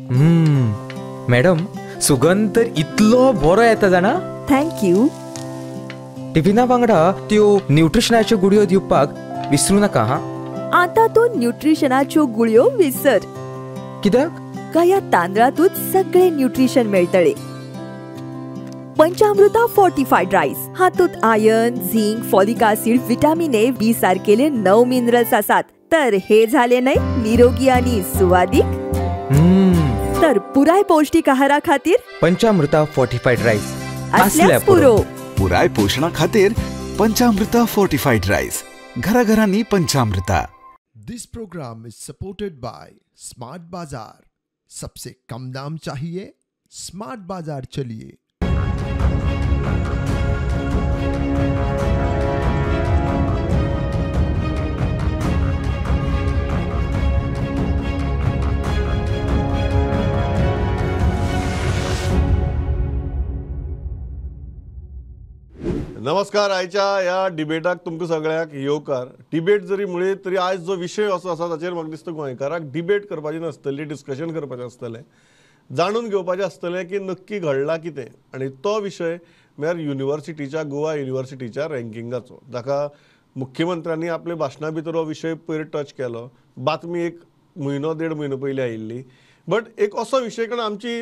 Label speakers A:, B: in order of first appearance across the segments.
A: Madam, सुगंध तर इतलो बरो येता जाणा.
B: Thank you.
A: टिफिना वांगडा त्यो न्यूट्रिशनाच्यो गुळयो दिवपाक विसरू नाका. हा,
B: आता तूं न्यूट्रिशनाच्यो गुळयो विसर.
A: कित्याक?
B: कया तांदळातूच सगळे न्यूट्रिशन मेळटले. पंचामृता फोर्टिफाईड राईस हातूंत iron, zinc, folic acid, vitamin A, B सारकेले 9 minerals आसात. तर हे झाले न्हय निरोगी आणि सुवादीक. तर पुराय पौष्टिक आहारा खातीर
A: पंचामृता फोर्टिफाईड राईस
B: असल्यास पुरो.
C: पुराय पोषणा खातीर पंचामृता फोर्टिफाईड राईस, घराघरांनी Panchamrita.
D: This program is supported by smart Bazaar. सबसे कम दाम चाहिए, स्मार्ट बाजार चलिए.
E: नमस्कार. आयच्या ह्या डिबेटाक तुमकां सगळ्यांक येवकार. डिबेट जरी म्हळी तरी आयज जो विशय असो आसा ताचेर म्हाका दिसता गोंयकाराक डिबेट करपाची नासतली, डिस्कशन करपाचें आसतलें, जाणून घेवपाचें आसतलें की नक्की घडलां कितें. आनी तो विशय म्हळ्यार युनिवर्सिटीच्या, गोवा युनिवर्सिटीच्या रँकिंगाचो, जाका मुख्यमंत्र्यांनी आपल्या भाशणा भितर हो विशय पयर टच केलो. बातमी एक म्हयनो देड म्हयनो पयलीं आयिल्ली, बट एक असो विशय कारण आमची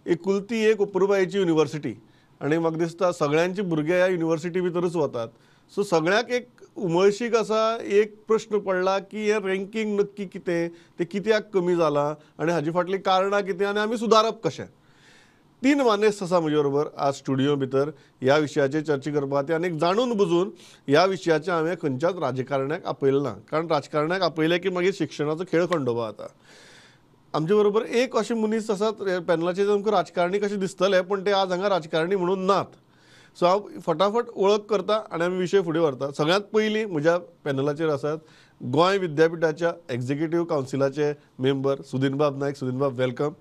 E: एकुलती एक अपुरबायेची युनिवर्सिटी आनी म्हाका दिसता सगळ्यांचे भुरगे ह्या युनिवर्सिटी भितरूच वतात. सो सगळ्यांक एक उमळशीक आसा, एक प्रश्न पडला की हें रँकींग नक्की कितें, तें कित्याक कमी जालां आनी हाजे फाटलीं कारणां कितें आनी आमी सुदारप कशें. 3 मानेस्त आसा म्हजे बरोबर आज स्टुडियो भितर ह्या विशयाचेर चर्चा करपा खातीर. आनी जाणून बुजून ह्या विशयाचेर हांवें खंयच्याच राजकारण्याक आपयलें ना, कारण राजकारण्याक आपयलें की मागीर शिक्षणाचो खेळ खंडोबा जाता. आमचे बरोबर एक अशे मनीस आसात पॅनलाचेर आमकां राजकारणी कशे दिसतले, पूण ते आज हांगा राजकारणी म्हणून नात. सो हांव फटाफट वळख करता आनी आमी विशय फुडें व्हरता. सगळ्यांत पयलीं म्हज्या पॅनलाचेर आसात गोंय विद्यापिठाच्या एग्जिक्युटीव कावन्सिलाचे मेंबर सुदीनबाब नायक. सुदीनबाब, welcome.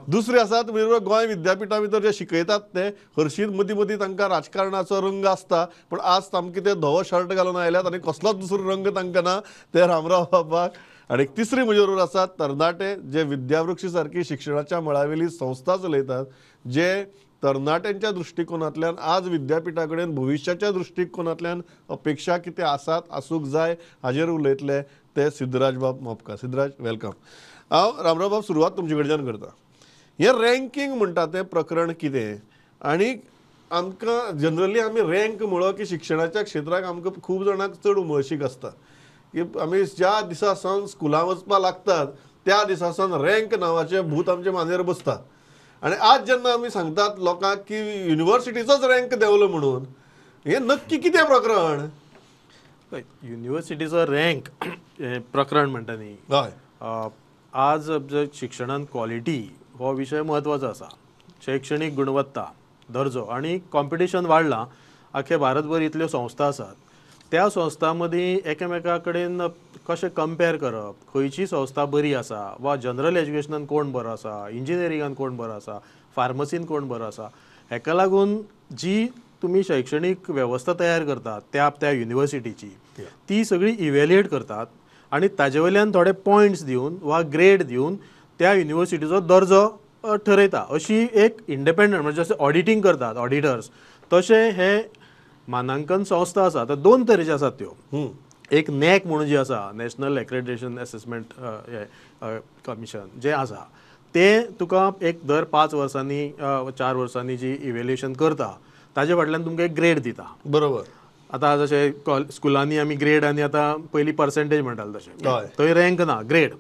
E: दुसरे आसात म्हजे बरोबर गोंय विद्यापिठा भितर जे शिकयतात ते हरशीं मदीं मदीं तांकां राजकारणाचो रंग आसता, पूण आज सामके ते धवो शर्ट घालून आयल्यात आनी कसलोच दुसरो रंग तांकां ना, ते रामराव बाबाक. आनी तिसरी म्हजे बरोबर आसात तरणाटे जे विद्यावृक्षी सारकी शिक्षणाच्या मळावेली संस्था चलयतात, जे तरणाट्यांच्या दृश्टिकोनांतल्यान आज विद्यापिठा कडेन भविश्याच्या दृश्टिकोनांतल्यान अपेक्षा कितें आसात, आसूंक जाय हाजेर उलयतले ते सिद्धराज बाब मोपकार. सिद्धराज, welcome. हांव रामराव बाब सुरवात तुमचे कडच्यान करता. हें रँकींग म्हणटा तें प्रकरण कितें आनी आमकां जनरली आमी रँक म्हणलो की शिक्षणाच्या क्षेत्राक आमकां खूब जाणांक चड उमळशीक आसता की आमी ज्या दिसा सावन स्कुलां वचपाक लागतात त्या दिसा सावन रँक नांवाचें भूत आमच्या मानेर बसता. आनी आज जेन्ना आमी सांगतात लोकांक की युनिवर्सिटीचोच रँक देंवलो म्हणून, हें नक्की कितें प्रकरण?
F: युनिवर्सिटीचो रँक हें प्रकरण म्हणटा न्ही,
E: हय,
F: आज जर शिक्षणान क्वॉलिटी हो विशय म्हत्वाचो आसा. शैक्षणीक गुणवत्ता, दर्जो आनी कॉम्पिटिशन वाडलां. आख्खे भारतभर इतल्यो संस्था आसात, त्या संस्थां मदीं एकामेका कडेन कशें कंपेर करप, खंयची संस्था बरी आसा वा जनरल एज्युकेशनान कोण बरो आसा, इंजिनियरिंगान कोण बरो आसा, फार्मसीन कोण बरो आसा, हेका लागून जी तुमी शैक्षणीक वेवस्था तयार करतात त्या त्या युनिवर्सिटीची ती सगळी इव्हेल्युएट करतात आनी ताजे वयल्यान थोडे पॉयंट्स दिवन वा ग्रेड दिवन त्या युनिवर्सिटीचो दर्जो ठरयता. अशी एक इंडिपेंडंट म्हणजे जशें ऑडिटींग करतात ऑडिटर्स, तशें हे मानांकन संस्था आसा. आतां 2 तरेचे आसात त्यो. एक नॅक म्हणून जी आसा, नॅशनल एक्रेडिटेशन एसेसमेंट कमिशन जें आसा, तें तुका एक दर 5 वर्सांनी 4 वर्सांनी जी इव्हेल्युएशन करता ताजे फाटल्यान तुमकां एक ग्रेड दिता.
E: बरोबर.
F: आतां जशें स्कुलांनी आमी ग्रेड आनी आतां पयलीं पर्सेंटेज म्हणटाले तशें, थंय रँक ना, ग्रेड.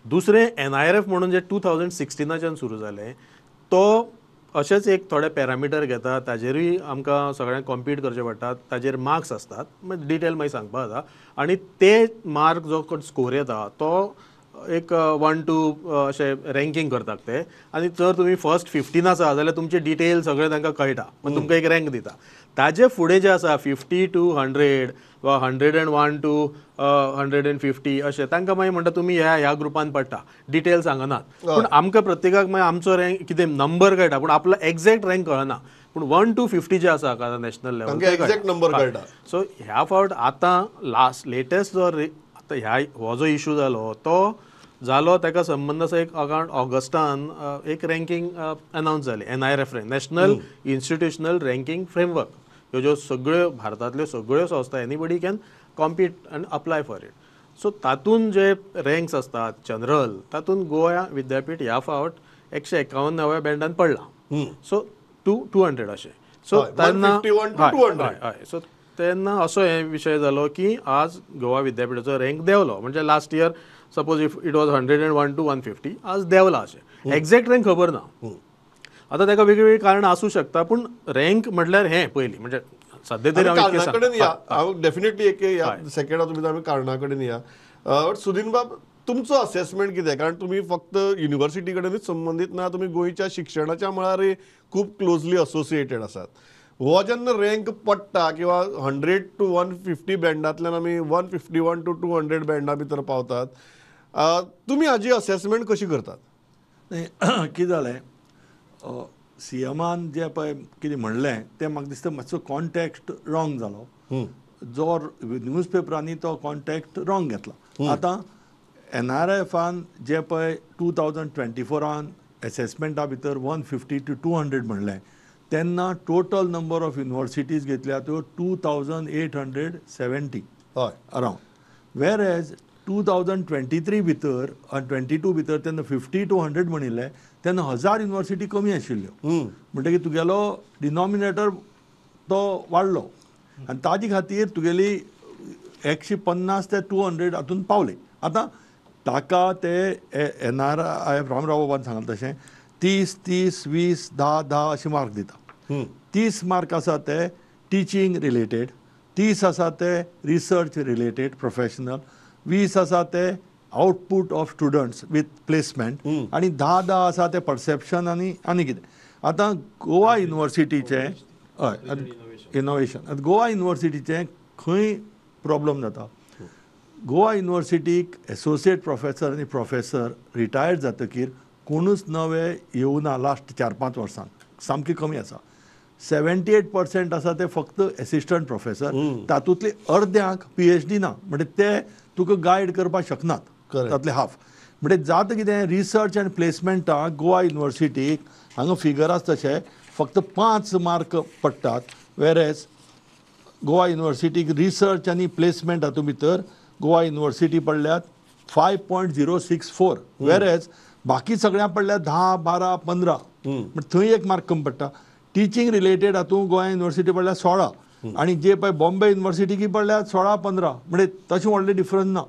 F: दुसरें NIRF म्हणून जे 2016च्यान सुरू जालें, तो अशेंच एक थोडे पॅरामिटर घेता, ताजेरूय आमकां सगळ्यांक कॉम्पीट करचें पडटा, ताजेर मार्क्स आसतात, मागीर डिटेल मागीर सांगपा जाता. आनी ते मार्क जो स्कोर येता तो एक 1 2 अशें रँकींग करतात ते. आनी जर तुमी फर्स्ट 15 आसा जाल्यार तुमचे डिटेल सगळें तांकां कळटा, मागीर तुमकां एक रँक दिता. ताजे फुडें जे आसा 50 to 100 वा 101 to 150 अशें तांकां मागीर म्हणटा तुमी ह्या ह्या ग्रुपान पडटा, डिटेल सांगनात. पूण आमकां प्रत्येकाक मागीर आमचो रँक कितें नंबर कळटा, पूण आपलो एग्जॅक्ट रँक कळना. पूण 1 to 50 जे आसा नॅशनल लेवल
E: एग्जॅक्ट नंबर कळटा.
F: सो ह्या फावट आतां लास्ट लेटेस्ट जो आतां ह्या हो जो इशू जालो तो जालो ताका संबंद आसा एक ऑगस्टान एक रँकींग अनावन्स जाली, NIRF national institutional ranking framework. ह्यो ज्यो सगळ्यो भारतांतल्यो सगळ्यो संस्था anybody can compete and apply for it. So तातूंत जे रँक्स आसतात जनरल तातूंत गोवा विद्यापीठ ह्या फावट 151व्या बँडान पडला. सो 200 अशें. सो तेन्ना हय सो तेन्ना असो हे विशय जालो की आज गोवा विद्यापीठाचो रँक देंवलो. म्हणजे last year suppose if it was 101 to 150 आज देंवला अशें. एग्जॅक्ट रँक खबर ना, आतां ताका वेगवेगळीं कारणां आसूं शकता, पूण रँक म्हटल्यार हें पयलीं म्हणजे सद्या तरी हांव
E: कडेन या, हांव डेफिनेटली एक सेकंड तुमी आमी कारणा कडेन या. सुदीन बाब, तुमचो असेसमेंट कितें? कारण तुमी फक्त युनिवर्सिटी कडेनूच संबंदीत ना, तुमी गोंयच्या शिक्षणाच्या मळारय खूब क्लोजली असोसिएटेड आसात. हो जेन्ना रँक पडटा किंवा 100 to 150 बँडांतल्यान आमी 151 to 200 बँडा भितर पावतात, तुमी हाजी असेसमेंट कशी करतात?
G: कितें जालें, सीएमान जें पळय कितें म्हणलें तें म्हाका दिसता मातसो कॉन्टेक्स्ट रॉंग जालो. जो न्यूज पेपरांनी तो कॉन्टेक्ट रॉंग घेतला. आतां NRFान जें पळय 2024 एसेसमेंटा भितर 150 to 200 म्हणलें तेन्ना टोटल नंबर ऑफ युनिवर्सिटीज घेतल्या त्यो 2870
E: हय
G: अरावंड. वेर एज 2023 भितर आनी 22 भितर तेन्ना 50 to 100 म्हणिल्लें तेन्ना 1000 युनिवर्सिटी कमी आशिल्ल्यो. म्हणटकीर तुगेलो डिनॉमिनेटर तो वाडलो आनी ताजे खातीर तुगेली 150 ते 200 हातून पावले. आतां ताका ते NRIF Ramrao बाबान सांगलें तशें 30 30 20 10 10 अशे मार्क दिता. 30 मार्क आसा ते टिचींग रिलेटेड, 30 आसा ते रिसर्च रिलेटेड प्रोफेशनल, 20 आसा ते output of students with placement, आनी 10 10 आसा ते परसेप्शन आनी आनी कितें. आतां गोवा युनिवर्सिटीचें हय इनोवेशन, आतां गोवा युनिवर्सिटीचें खंय प्रॉब्लम जाता, गोवा युनिवर्सिटीक एसोसिएट प्रोफेसर आनी प्रोफेसर रिटायर्ड जातकीर कोणूच नवे येवना लास्ट 4-5 वर्सांक, सामकी कमी आसा. 78% आसा ते फक्त एसिस्टंट प्रोफेसर, तातूंतले अर्द्यांक PhD ना, म्हणजे ते तुका गायड करपाक शकनात, तातले हाफ. म्हणजे जाता कितें रिसर्च आनी प्लेसमेंटाक गोवा युनिवर्सिटीक हांगा फिगर आसा तशें फक्त 5 मार्क पडटात. वेर एज गोवा युनिवर्सिटीक रिसर्च आनी प्लेसमेंट हातूंत भितर गोवा युनिवर्सिटी पडल्यात 5.064, वेर एज बाकी सगळ्यां पडल्यात 10, 12, 15, म्हणजे थंय एक मार्क कमी पडटा. टिचींग रिलेटेड हातूंत गोवा युनिवर्सिटी पडल्यार 16 आनी जे पळय बॉम्बे युनिवर्सिटीकी पडल्यार 16, 15, म्हणजे तशें व्हडलें डिफरन्स ना.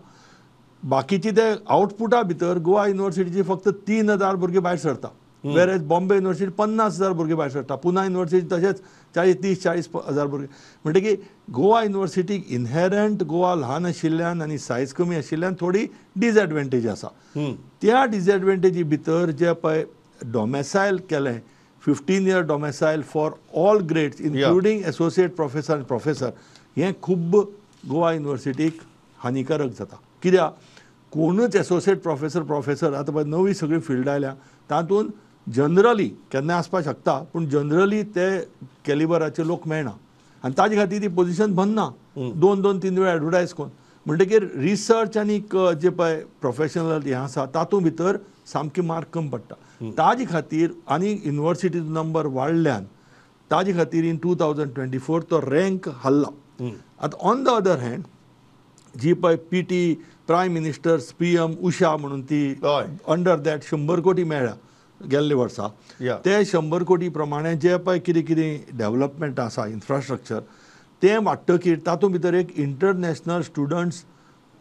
G: बाकीची ते आवटपुटा भितर गोवा युनिवर्सिटीची फक्त 3000 भुरगीं भायर सरता, वेर एज बॉम्बे युनिवर्सिटी 50,000 भुरगीं भायर सरता, पुना युनिवर्सिटी तशेंच 40, 30, 40 हजार भुरगीं. म्हणटकीर गोवा युनिवर्सिटीक इनहेरंट गोवा ल्हान आशिल्ल्यान आनी सायज कमी आशिल्ल्यान थोडी डिसएडवांटेज आसा. त्या डिसएडवांटेजी भितर जे पळय डॉमेसायल केलें 15 year domicile for all grades including associate professor आनी प्रोफेसर, हें खूब गोवा युनिवर्सिटीक हानिकारक जाता. कित्याक कोणूच एसोसिएट प्रोफेसर प्रोफेसर आतां पळय नवी सगळी फिल्ड आयल्या तातूंत जनरली केन्नाय आसपाक शकता, पूण जनरली ते कॅलिबराचे लोक मेळना आनी ताजे खातीर ती पोजिशन भरना, 2 2 3 वेळ एडवर्टायज करून. म्हणटकीर रिसर्च आनी जे पळय प्रोफेशनल हें आसा तातूंत भितर सामकी मार्क कमी पडटा. ताजे खातीर आनी युनिवर्सिटीचो नंबर वाडल्यान ताजे खातीर इन 2024 तो रँक हाल्ला. आतां ऑन the other hand जी पळय PT prime minister's PM Usha म्हणून ती अंडर that 100 कोटी मेळ्ळ्या गेल्ले वर्सा, ते 100 कोटी प्रमाणे जे पळय कितें कितें डेवलपमेंट आसा इन्फ्रास्ट्रक्चर तें वाडटकीर तातूंत भितर एक इंटरनॅशनल स्टुडंट्स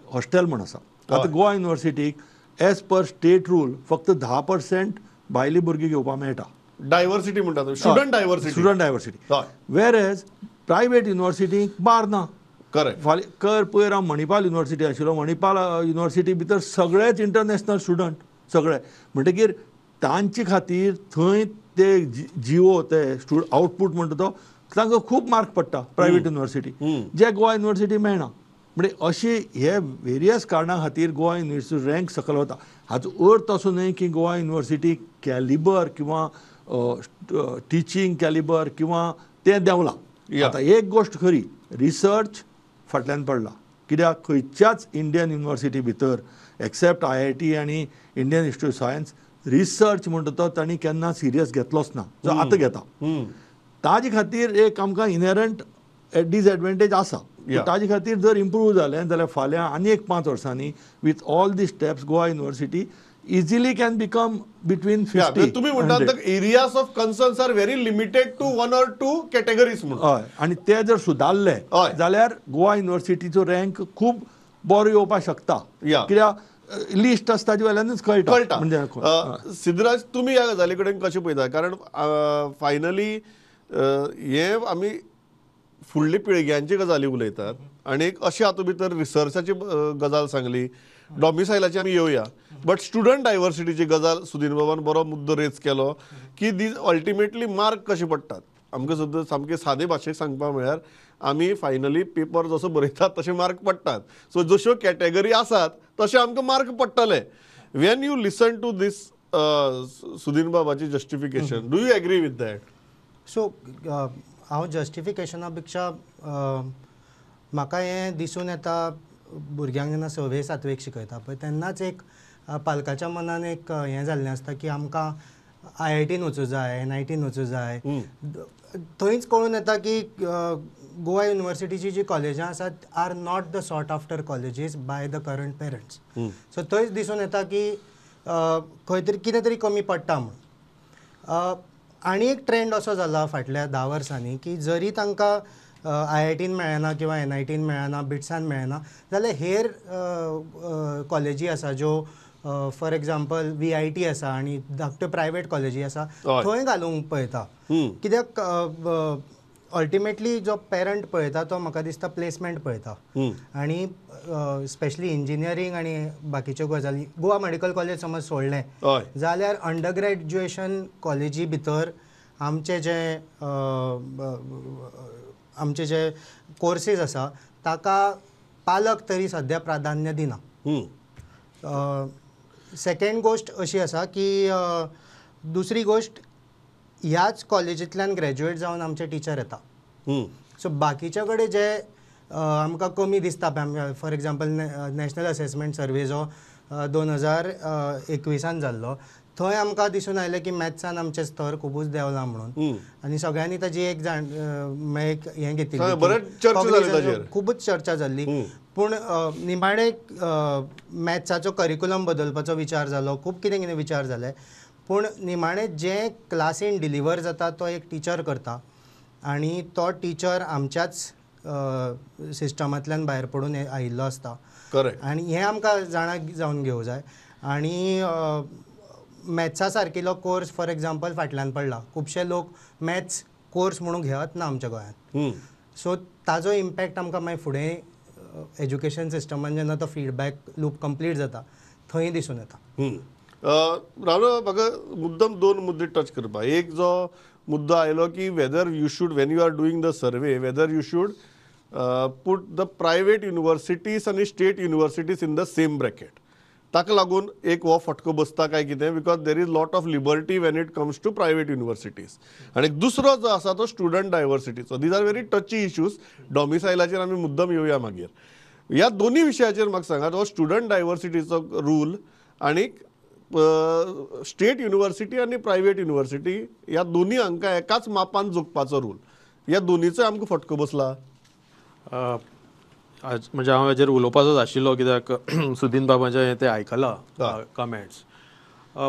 G: हॉस्टेल म्हूण आसा. आतां गोवा युनिवर्सिटीक एज पर स्टेट रूल फक्त 10% भायली भुरगीं घेवपाक मेळटा.
E: डायवर्सिटी म्हणटा, student diversity,
G: student diversity. Whereas private युनिवर्सिटीक बार ना.
E: करेक्ट.
G: फाल्यां कर पयर हांव मणिपाल युनिवर्सिटी आशिल्लो, मणिपाल युनिवर्सिटी भितर सगळेच इंटरनॅशनल स्टुडंट सगळे, म्हणटकीर तांचे खातीर थंय ते जिओ ते आउटपूट म्हणटा तो तांकां खूब मार्क पडटा प्रायवेट युनिवर्सिटी, जे गोवा युनिवर्सिटी मेळना. म्हणजे अशी हे वेरियस कारणां खातीर गोवा युनिवर्सिटी रँक सकयल वता. हाचो अर्थ असो न्हय की गोवा युनिवर्सिटी कॅलिबर किंवा टिचींग कॅलिबर किंवा तें देंवलां. आतां एक गोश्ट खरी, रिसर्च फाटल्यान पडला. कित्याक खंयच्याच इंडियन युनिवर्सिटी भितर एक्सेप्ट IIT आनी इंडियन इन्स्टिट्यूट सायन्स रिसर्च म्हणटा तो तांणी केन्ना सिरियस घेतलोच ना, जो आतां घेता. ताजे खातीर एक आमकां इनहेरंट डिसएडवांटेज आसा. ताजे खातीर जर इम्प्रूव जालें जाल्यार फाल्यां आनी एक 5 वर्सांनी with all the steps Goa university easily can become between 50.
E: तुम्ही म्हणतात areas of concerns are very limited to 1 or 2 categories म्हणून.
G: हय, आनी ते जर सुदारले जाल्यार गोवा युनिवर्सिटीचो रँक खूब बरो येवपाक शकता. कित्याक लिस्ट आसता ताजे वेल्यानूच कळटा. म्हणजे
E: सिद्धराज, तुमी ह्या गजाली कडेन कशें पळयता? कारण फायनली हे आमी फुडले पिळग्यांची गजाली उलयतात आनी एक अशें हातूंत भितर रिसर्चाची गजाल सांगली, डॉमिसायलाची आमी येवया, बट स्टुडंट डायवर्सिटीची गजाल सुदीन बाबान बरो मुद्दो रेज केलो की these ultimately mark कशे पडटात. आमकां सुद्दां सामके सादे भाशेक सांगपा म्हळ्यार आमी फायनली पेपर जसो बरयतात तशे मार्क पडटात. सो जश्यो कॅटेगरी आसात तशे आमकां मार्क पडटले. When you listen to this Sudin बाबाची justification, do you agree with that?
H: So हांव जस्टिफिकेशना पेक्षा म्हाका हें दिसून येता, भुरग्यांक जेन्ना 6वे 7वेक शिकयता पळय तेन्नाच एक पालकाच्या मनान एक हें जाल्लें आसता की आमकां IITन वचूं जाय, NITन वचूं जाय. थंयच कळून येता की गोवा युनिवर्सिटीची जी कॉलेजां आसात are not the sought after colleges by the current parents. So थंयच दिसून येता की खंय तरी कितें तरी कमी पडटा म्हूण. आनी एक ट्रेंड असो जाला फाटल्या 10 वर्सांनी की जरी तांकां IITन मेळना किंवा NITन मेळना, बिट्सान मेळना जाल्यार हेर कॉलेजी आसा ज्यो फॉर एग्जाम्पल VIT आसा आनी धाकट्यो प्रायवेट कॉलेजी आसा थंय घालूंक पळयता. कित्याक अल्टिमेटली जो पेरंट पळयता तो म्हाका दिसता प्लेसमेंट पळयता आनी स्पेशली इंजिनियरींग आनी बाकीच्यो गजाली. गोवा मेडिकल कॉलेज समज सोडलें जाल्यार अंडर ग्रॅज्युएशन कॉलेजी भितर आमचे जे कोर्सीस आसा ताका पालक तरी सद्या प्राधान्य दिना. सेकेंड गोश्ट अशी आसा की दुसरी गोश्ट, ह्याच कॉलेजींतल्यान ग्रॅज्युएट जावन आमचे टिचर येता. सो बाकीच्या कडेन जे आमकां कमी दिसता, for example national assessment survey जो 2021 जाल्लो थंय आमकां दिसून आयलें की मॅथ्सान आमचें स्तर खुबूच देंवलां म्हणून आनी सगळ्यांनी ताजी एक जाण एक हें घेतिल्ली, खुबूच चर्चा जाल्ली. पूण निमाणें मॅथ्साचो करिकुलम बदलपाचो विचार जालो, खूब कितें कितें विचार जाले, पूण निमाणें जें क्लासीन डिलिव्हर जाता तो एक टिचर करता आनी तो टिचर आमच्याच सिस्टमांतल्यान भायर पडून आयिल्लो आसता.
E: करेक्ट.
H: आनी हें आमकां जाणा जावन घेवंक जाय. आनी मॅथ्सा सारकिलो कोर्स फॉर एग्जाम्पल फाटल्यान पडला, खुबशे लोक मॅथ्स कोर्स म्हणून घेवत ना आमच्या गोंयांत. सो ताजो इम्पॅक्ट आमकां मागीर फुडें एज्युकेशन सिस्टमान जेन्ना तो फिडबॅक लूप कंप्लीट जाता थंय दिसून येता.
E: राहुल, म्हाका मुद्दम 2 मुद्दे टच करपाक. एक जो मुद्दो आयलो की whether you should, when you are doing the survey, whether you should put the private universities आनी state universities in the same bracket. ताका लागून एक हो फटको बसता काय कितें, because there is lot of liberty when it comes to private universities. आनी दुसरो जो आसा तो स्टुडंट डायवर्सिटीचो. These are very touchy issues. डॉमिसायलाचेर आमी मुद्दम येवया मागीर. ह्या दोनूय विशयाचेर म्हाका सांगात, हो स्टुडंट डायवर्सिटीचो रूल आनी स्टेट युनिवर्सिटी आनी प्रायवेट युनिवर्सिटी ह्या दोनूय हांकां एकाच मापान जोखपाचो रूल, ह्या दोनीचो आमकां फटको बसला.
F: आज म्हणजे हांव हेजेर उलोवपाचोच आशिल्लो कित्याक सुदीन बाबाचें हें तें आयकलां कमेंट्स.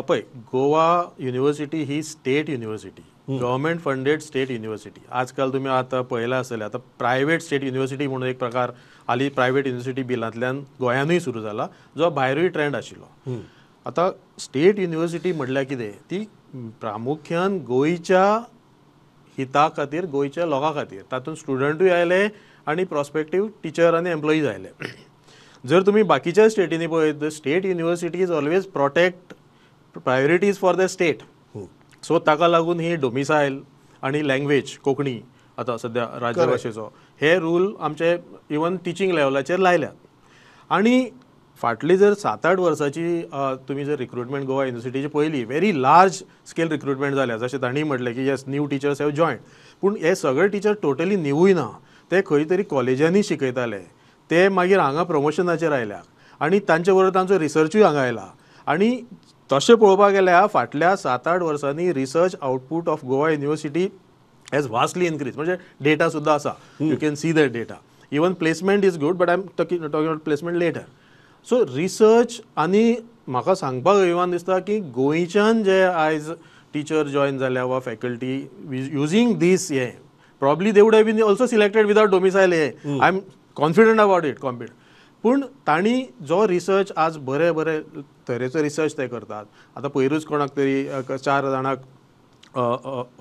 F: पळय, गोवा युनिवर्सिटी ही state university, government funded state university. आजकाल तुमी आतां पळयलां आसतलें, आतां प्रायवेट स्टेट युनिवर्सिटी म्हणून एक प्रकार हालीं प्रायवेट युनिवर्सिटी बिलांतल्यान गोंयानूय सुरू जाला, जो भायरूय ट्रेंड आशिल्लो. आतां स्टेट युनिवर्सिटी म्हटल्यार कितें, ती प्रामुख्यान गोंयच्या हिता खातीर, गोंयच्या लोकां खातीर, तातूंत स्टुडंटूय आयले आनी प्रोस्पेक्टीव टिचर आनी एम्प्लॉईज आयले. जर तुमी बाकीच्या स्टेटींनी पळयत, state universities always protect priorities for the state. So ताका लागून ही डोमिसायल आनी लँग्वेज कोंकणी आतां सद्या राज्यभाशेचो हे रूल आमचे इवन टिचींग लेवलाचेर लायल्यात. आनी फाटली जर 7-8 वर्साची तुमी जर रिक्रुटमेंट गोवा युनिवर्सिटीची पळयली, व्हेरी लार्ज स्केल रिक्रुटमेंट जाल्या. जशें तांणी म्हटलें की yes, new teachers have join, पूण हे सगळे टिचर टोटली न्यूय ना, ते खंय तरी कॉलेजांनी शिकयताले, ते मागीर हांगा प्रमोशनाचेर आयल्या. आनी तांचे बरोबर तांचो रिसर्चूय हांगा आयला. आनी तशें पळोवपाक गेल्यार फाटल्या 7-8 वर्सांनी research output of Goa University has vastly increase. म्हणजे डेटा सुद्दां आसा, you can see that data. Even placement is good, but I am talking about placement later. So research आनी म्हाका सांगपाक अभिमान दिसता की गोंयच्यान जे आयज टिचर जॉयन जाल्या वा फॅकल्टी युजींग दीस हें probably they would have been also selected without domicile हें I am confident about it confident. पूण तांणी जो रिसर्च आज बरे बरे तरेचो रिसर्च ते करतात. आतां पयरूच कोणाक तरी 4 जाणांक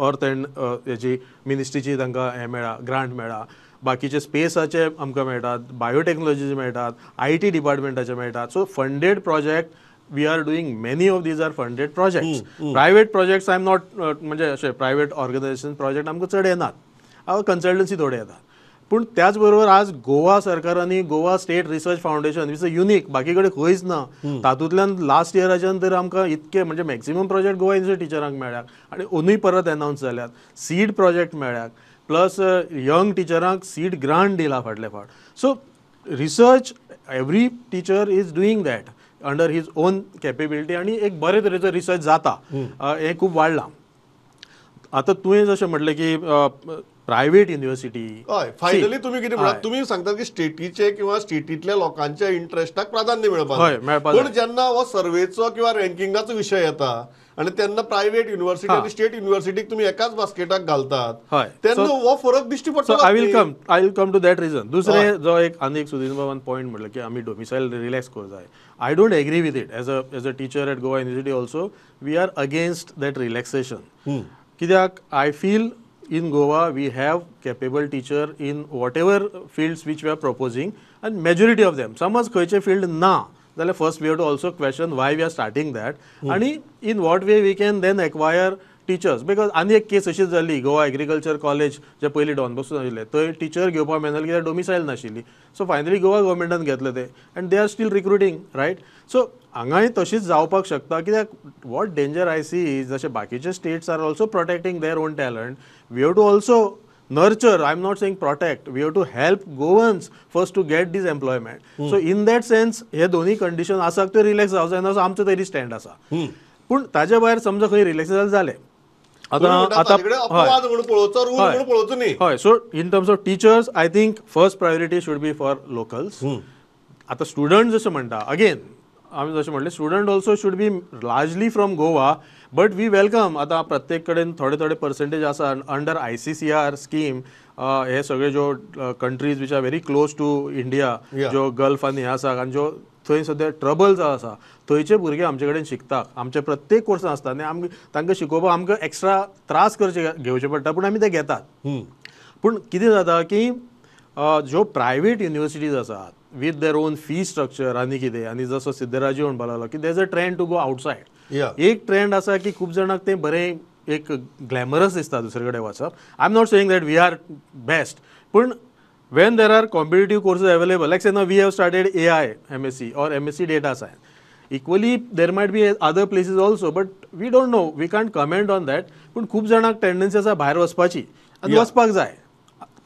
F: अर्थ एंड हेजी मिनिस्ट्रीची तांकां हें मेळ्ळा, ग्रांट मेळ्ळा, बाकीचे स्पेसाचे आमकां मेळटात, बायोटॅक्नॉलॉजीचे मेळटात, IT डिपार्टमेंटाचे मेळटात. So funded project we are doing, many of these are funded projects. Private projects I am not, म्हणजे अशे प्रायवेट ऑर्गनायझेशन प्रोजेक्ट आमकां चड येनात, कन्सल्टन्सी थोडे येतात. पूण त्याच बरोबर आज गोवा सरकारांनी Goa state research foundation which a unique, बाकी कडेन खंयच ना, तातूंतल्यान लास्ट इयराच्यान तर आमकां इतके म्हणजे मॅक्सिमम प्रोजेक्ट गोवा युनिवर्सिटी टिचरांक मेळ्ळ्यात आनी अंदूय परत एनावन्स जाल्यात, सीड प्रोजेक्ट मेळ्ळ्यात, प्लस यंग टिचरांक सीड ग्रांट दिला फाटले फावट. So research every teacher is doing that under his own capability आनी एक बरे तरेचो रिसर्च जाता, हें खूब वाडलां. आतां तुवें जशें म्हटलें की प्रायवेट युनिवर्सिटी,
E: हय, फायनली तुमी कितें म्हणटा, तुमी सांगतात की स्टेटीचे किंवा स्टेटींतल्या लोकांच्या इंट्रस्टाक प्राधान्य मेळपाक, पूण जेन्ना हो सर्वेचो किंवा रँकिंगाचो विशय येता आनी तेन्ना प्रायवेट युनिवर्सिटी आनी स्टेट युनिवर्सिटीक तुमी एकाच बास्केटाक घालतात, तेन्ना हो फरक दिश्टी पडटा.
F: I will come to that reason. दुसरें जो एक आनी एक सुधीर बाबान पॉयंट म्हटलें की आमी डोमिसायल रिलॅक्स करूंक जाय, I don't agree with it. As a teacher at Goa University also we are against that relaxation. कित्याक I feel in Goa we have capable teacher in whatever fields which we are proposing and majority of them. समज खंयचे field ना जाल्यार first we have to also question why we are starting that आनी in what way we can then acquire teachers. Because आनी एक केस अशीच जाली, Goa agriculture college जे पयलीं डॉन बॉस्को आशिल्लें थंय टिचर घेवपाक मेळनासलें कित्याक डोमिसायल नाशिल्ली. सो फायनली गोवा गव्हर्मेंटान घेतलें तें and they are still recruiting, right. So हांगाय तशीच जावपाक शकता कित्याक what danger I C is जशे बाकीचे states are also protecting their own talent, we have to also nurture, I am not saying protect, we have to help Goans first to get this employment. So in that sense हे दोन्ही condition आसा त्यो relax जावं जायना असो आमचो तरी stand आसा. पूण ताजे भायर समजा खंय रिलॅक्स जालें आतां आतां हय, so in terms of teachers I think first priority should be for locals. आतां स्टुडंट जशें म्हणटा, अगेन आमी जशें म्हणलें student also should be largely from Goa, but we welcome. आतां प्रत्येक कडेन थोडे थोडे पर्संटेज आसा अंडर ICCR scheme. हे सगळे ज्यो countries which are very close to India, ज्यो गल्फ आनी हे आसा आनी ज्यो थंय सद्या ट्रबल जो आसा थंयचे भुरगे आमचे कडेन शिकता, आमचे प्रत्येक कोर्सान आसता आनी आमकां तांकां शिकोवपाक आमकां एक्स्ट्रा त्रास करचे घेवचे पडटा, पूण आमी ते घेतात. पूण कितें जाता की ज्यो प्रायवेट युनिवर्सिटीज आसात with their own fee structure आनी कितें, आनी जसो सिद्धराजू म्हणपाक लागलो की there is a trend to go outside. एक ट्रेंड आसा की खूब जाणांक तें बरें एक ग्लॅमरस दिसता दुसरे कडेन वचप. I am not saying that we are best, पूण when there are competitive courses available, like say now we have started AI MSc or MSc data science, equally there might be other places also, but we don't know, we can't comment on that. पूण खूब जाणांक tendency आसा भायर वचपाची आनी वचपाक जाय,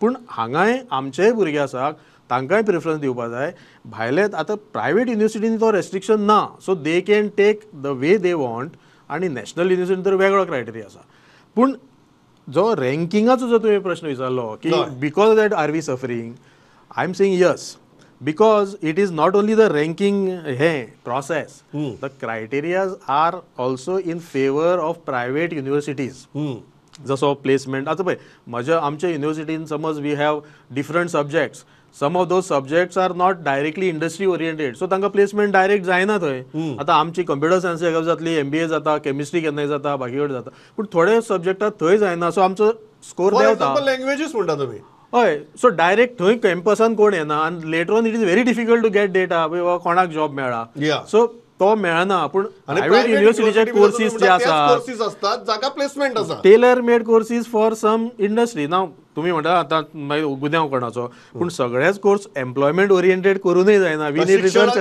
F: पूण हांगाय आमचेय भुरगे आसा तांकांय प्रिफरन्स दिवपाक जाय. भायले आतां प्रायवेट युनिवर्सिटींनी तो रेस्ट्रिक्शन ना, so they can take the way they want, आनी नॅशनल युनिवर्सिटीन तर वेगळो क्रायटेरिया आसा. पूण जो रँकिंगाचो जो तुवें प्रश्न विचारलो की because that are we suffering, I am saying yes, because it is not only the ranking हें process, the criterias are also in favour of private universities. जसो प्लेसमेंट आतां पळय म्हज्या आमच्या युनिवर्सिटीन समज we have different subjects, some of those subjects are not directly industry oriented, so तांकां placement direct जायना थंय. आतां आमची कंप्युटर सायन्स जातली, MBA जाता, केमिस्ट्री केन्नाय जाता, बाकी कडेन जाता, पूण थोडे सब्जेक्टाक थंय जायना, सो आमचो स्कोर देंवता.
E: लँग्वेजीस म्हणटा तुमी,
F: हय, सो डायरेक्ट थंय कॅम्पसान कोण येना आनी later on it is very difficult to get data कोणाक जॉब मेळ्ळा, सो तो मेळना. पूण प्रायवेट युनिवर्सिटीचे कोर्सीस जे आसा
E: जाका प्लेसमेंट आसा,
F: tailor made courses for some industry. नाव तुमी म्हणटा आतां मागीर गुन्यांव कोणाचो, पूण सगळेच कोर्स एम्प्लॉयमेंट ओरिएंटेड करूनय जायना. We need research,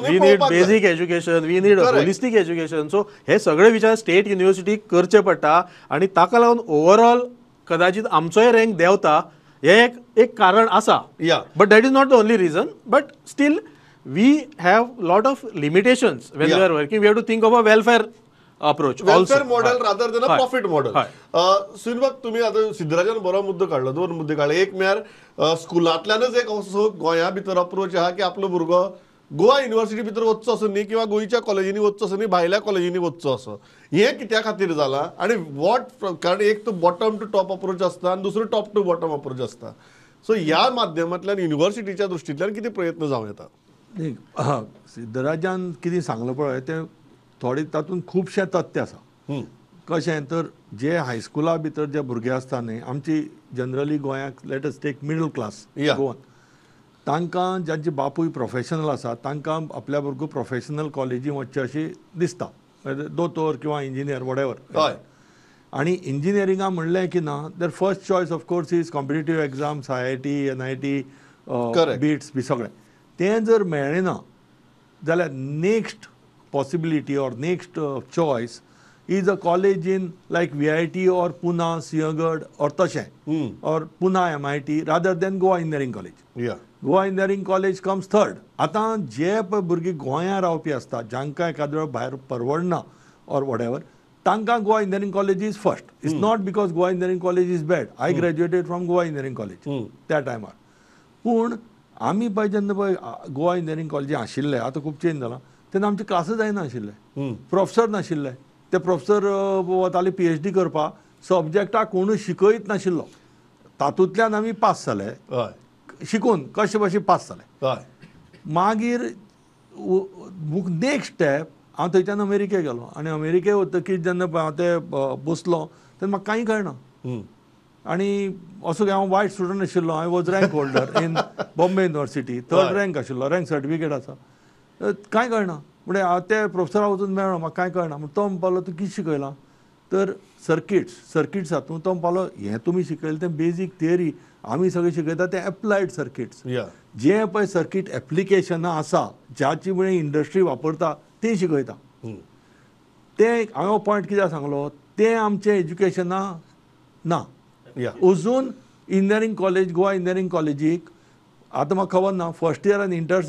F: we need basic education, we need holistic education. So हे सगळे विचार स्टेट युनिवर्सिटीक करचे पडटा आनी ताका लागून ओवरऑल कदाचित आमचोय रँक देंवता, हें एक कारण आसा. But that is not the only reason, but still We have lot of limitations when we are working. We have to think of a welfare approach,
E: welfare model rather than a profit model. सुनबाब, तुम्ही आतां सिद्धराजान बरो मुद्दो काडलो, दोन मुद्दे काडले. एक म्हळ्यार स्कुलांतल्यानच एक असो गोंया भितर अप्रोच आहा की आपलो भुरगो गोवा युनिवर्सिटी भितर वचचो असो न्ही किंवा गोंयच्या कॉलेजींनी वचचो असो न्ही, भायल्या कॉलेजींनी वचचो असो. हें कित्या खातीर जालां आनी what, कारण एक तर बॉटम टू टॉप अप्रोच आसता आनी दुसरो टॉप टू बॉटम अप्रोच आसता. सो ह्या माध्यमांतल्यान युनिवर्सिटीच्या दृश्टींतल्यान कितें प्रयत्न जावं येता?
G: सिद्धराजान कितें सांगलां पळय तें थोडे तातूंत खुबशें तथ्य आसा. कशें तर जे हायस्कुला भितर जे भुरगे आसता न्ही, आमची जनरली गोंयाक let us take middle class Goan, तांकां जांचे बापूय प्रोफेशनल आसा तांकां आपल्या भुरगो प्रोफेशनल कॉलेजीन वचचें अशें दिसता, दोतोर किंवा इंजिनियर वॉटेवर.
E: हय.
G: आनी इंजिनियरिंगा म्हणलें की ना, their first choice of course is competitive exams, IIT, NIT, BITS बी सगळें. तें जर मेळ्ळें ना जाल्यार next possibility or next choice is a college in like VIT or Pune, Sinhagad or तशें, or Pune MIT rather than Goa Engineering College. Goa Engineering College comes third. आतां जे पळय भुरगीं गोंयांत रावपी आसता, जांकां एखाद्या वेळार भायर परवडना or whatever, तांकां Goa Engineering College is first. It's not because Goa Engineering College is bad. I graduated from Goa Engineering College त्या टायमार. पूण आमी पळय जेन्ना पळय गोवा इंजिनियरींग कॉलेजी आशिल्ले, आतां खूब चेंज जालां, तेन्ना आमचे क्लासीस जायनाशिल्ले, प्रोफेसर नाशिल्ले. ते प्रोफेसर वताले PhD करपाक, सब्जेक्टाक कोणूय शिकयत नाशिल्लो. तातूंतल्यान आमी पास जाले, शिकून कशे बशे पास जाले. मागीर नेक्स्ट स्टेप हांव थंयच्यान अमेरिके गेलो आनी अमेरिके वतकीच जेन्ना हांव ते बसलो तेन्ना म्हाका कांय कळना. आनी असो हांव वायट स्टुडंट आशिल्लो. I was rank holder in Bombay University, third rank आशिल्लो, रँक सर्टिफिकेट आसा. कांय कळना म्हणजे हांव ते प्रोफेसरा वचून मेळ्ळो, म्हाका कांय कळना. म्हण तो म्हणपालो तूं कितें शिकयलां तर सर्किट्स, सर्किट्स हातूंत तो म्हणपालो हें तुमी शिकयलें तें बेजीक थियरी, आमी सगळें शिकयता तें एप्लायड सर्किट्स. जें पळय सर्कीट एप्लिकेशनां आसा ज्याची म्हणजे इंडस्ट्री वापरता तें शिकयता. तें हांवें हो पॉयंट कित्याक सांगलो, तें आमचें एज्युकेशना ना. अजून इंजिनियरींग कॉलेज, गोवा इंजिनियरींग कॉलेजीक आतां म्हाका खबर ना, फर्स्ट इयरान इंटर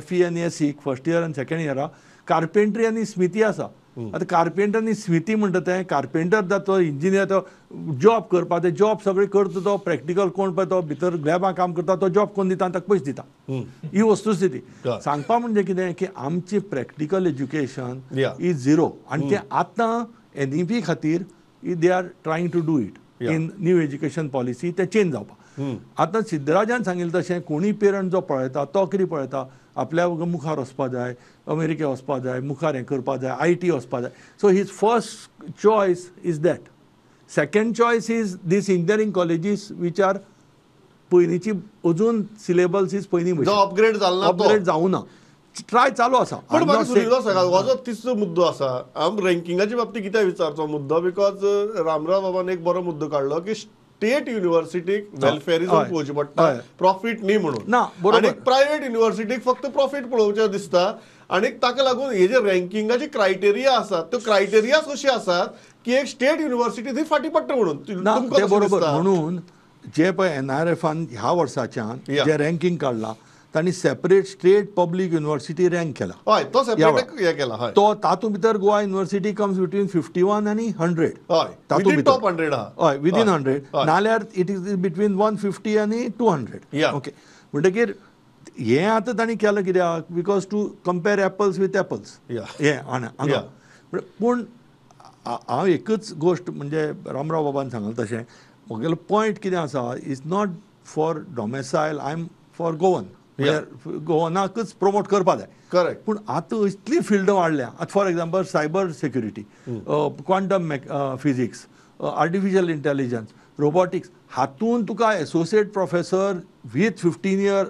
G: FE आनी एसीक फर्स्ट इयर आनी सेकेंड इयरा कार्पेंट्री आनी स्मिती आसा. आतां कार्पेंटर आनी स्मिती म्हणटा तें कार्पेंटर तो इंजिनियर तो जॉब करपा, ते जॉब सगळें करता तो प्रॅक्टिकल कोण पळय तो भितर लॅबां काम करता तो जॉब कोण दिता आनी ताका पयशे दिता. ही वस्तुस्थिती. सांगपा म्हणजे कितें की आमची प्रॅक्टिकल एज्युकेशन is zero आनी तें आतां NEP खातीर they are trying to do it in new education policy, तें चेंज जावपा. आतां सिद्धराजान सांगिल्लें तशें कोणूय पेरंट जो पळयता तो कितें पळयता, आपल्या मुखार वचपा जाय, अमेरिके वचपा जाय, मुखार हें करपा जाय, IT वचपा जाय. So his first choice is that. Second choice is these engineering colleges which are पयलींची अजून सिलेबस is पयलीं
E: अपग्रेड जाल ना,
G: अपग्रेड जावं ना, ट्राय चालू आसा.
E: पण म्हाका सुनिल सांगा, हो जो तिसरो मुद्दो आसा, हांव रँकिंगाच्या बाबतींत कित्याक विचारचो मुद्दो, because Ramrao बाबान एक बरो मुद्दो काडलो की स्टेट युनिव्हर्सिटीक वेलफेरिजम पळोवचें पडटा, प्रॉफीट न्ही म्हणून
G: ना,
E: आनी प्रायव्हेट युनिव्हर्सिटीक फक्त प्रॉफीट पळोवचें दिसता. आनी ताका लागून हे जे रँकिंगाचे क्रायटेरिया आसात त्यो क्रायटेरियाच अशी आसात की एक स्टेट युनिव्हर्सिटी थंय फाटीं पडटा म्हणून.
G: ते बरोबर. म्हणून जे पळय NRFान ह्या वर्साच्यान जे रँकींग काडलां तांणी separate state public university rank केला.
E: हय, तो सेपरेट हे केला. हय,
G: तो तातूंत भितर गोवा युनिव्हर्सिटी कम्स बिटवीन 51 आनी 100.
E: हय, तातूंत टॉप 100 आहा.
G: हय, विदीन 100, नाल्यार it is between 150 आनी 200. ओके, म्हणटकीर हें आतां तांणी केलां कित्याक, because to compare apples with apples हें हांगा. पूण हांव एकच गोश्ट म्हणजे रामराव बाबान सांगलें तशें म्हगेलो पॉयंट कितें आसा, is not for domicile, I am for Goan, गोवनाकच promote करपा जाय.
E: करेक्ट.
G: पूण आतां इतली फिल्ड वाडल्या. आतां for example cyber security, quantum physics, artificial intelligence, robotics, हातून तुका associate professor with 15 year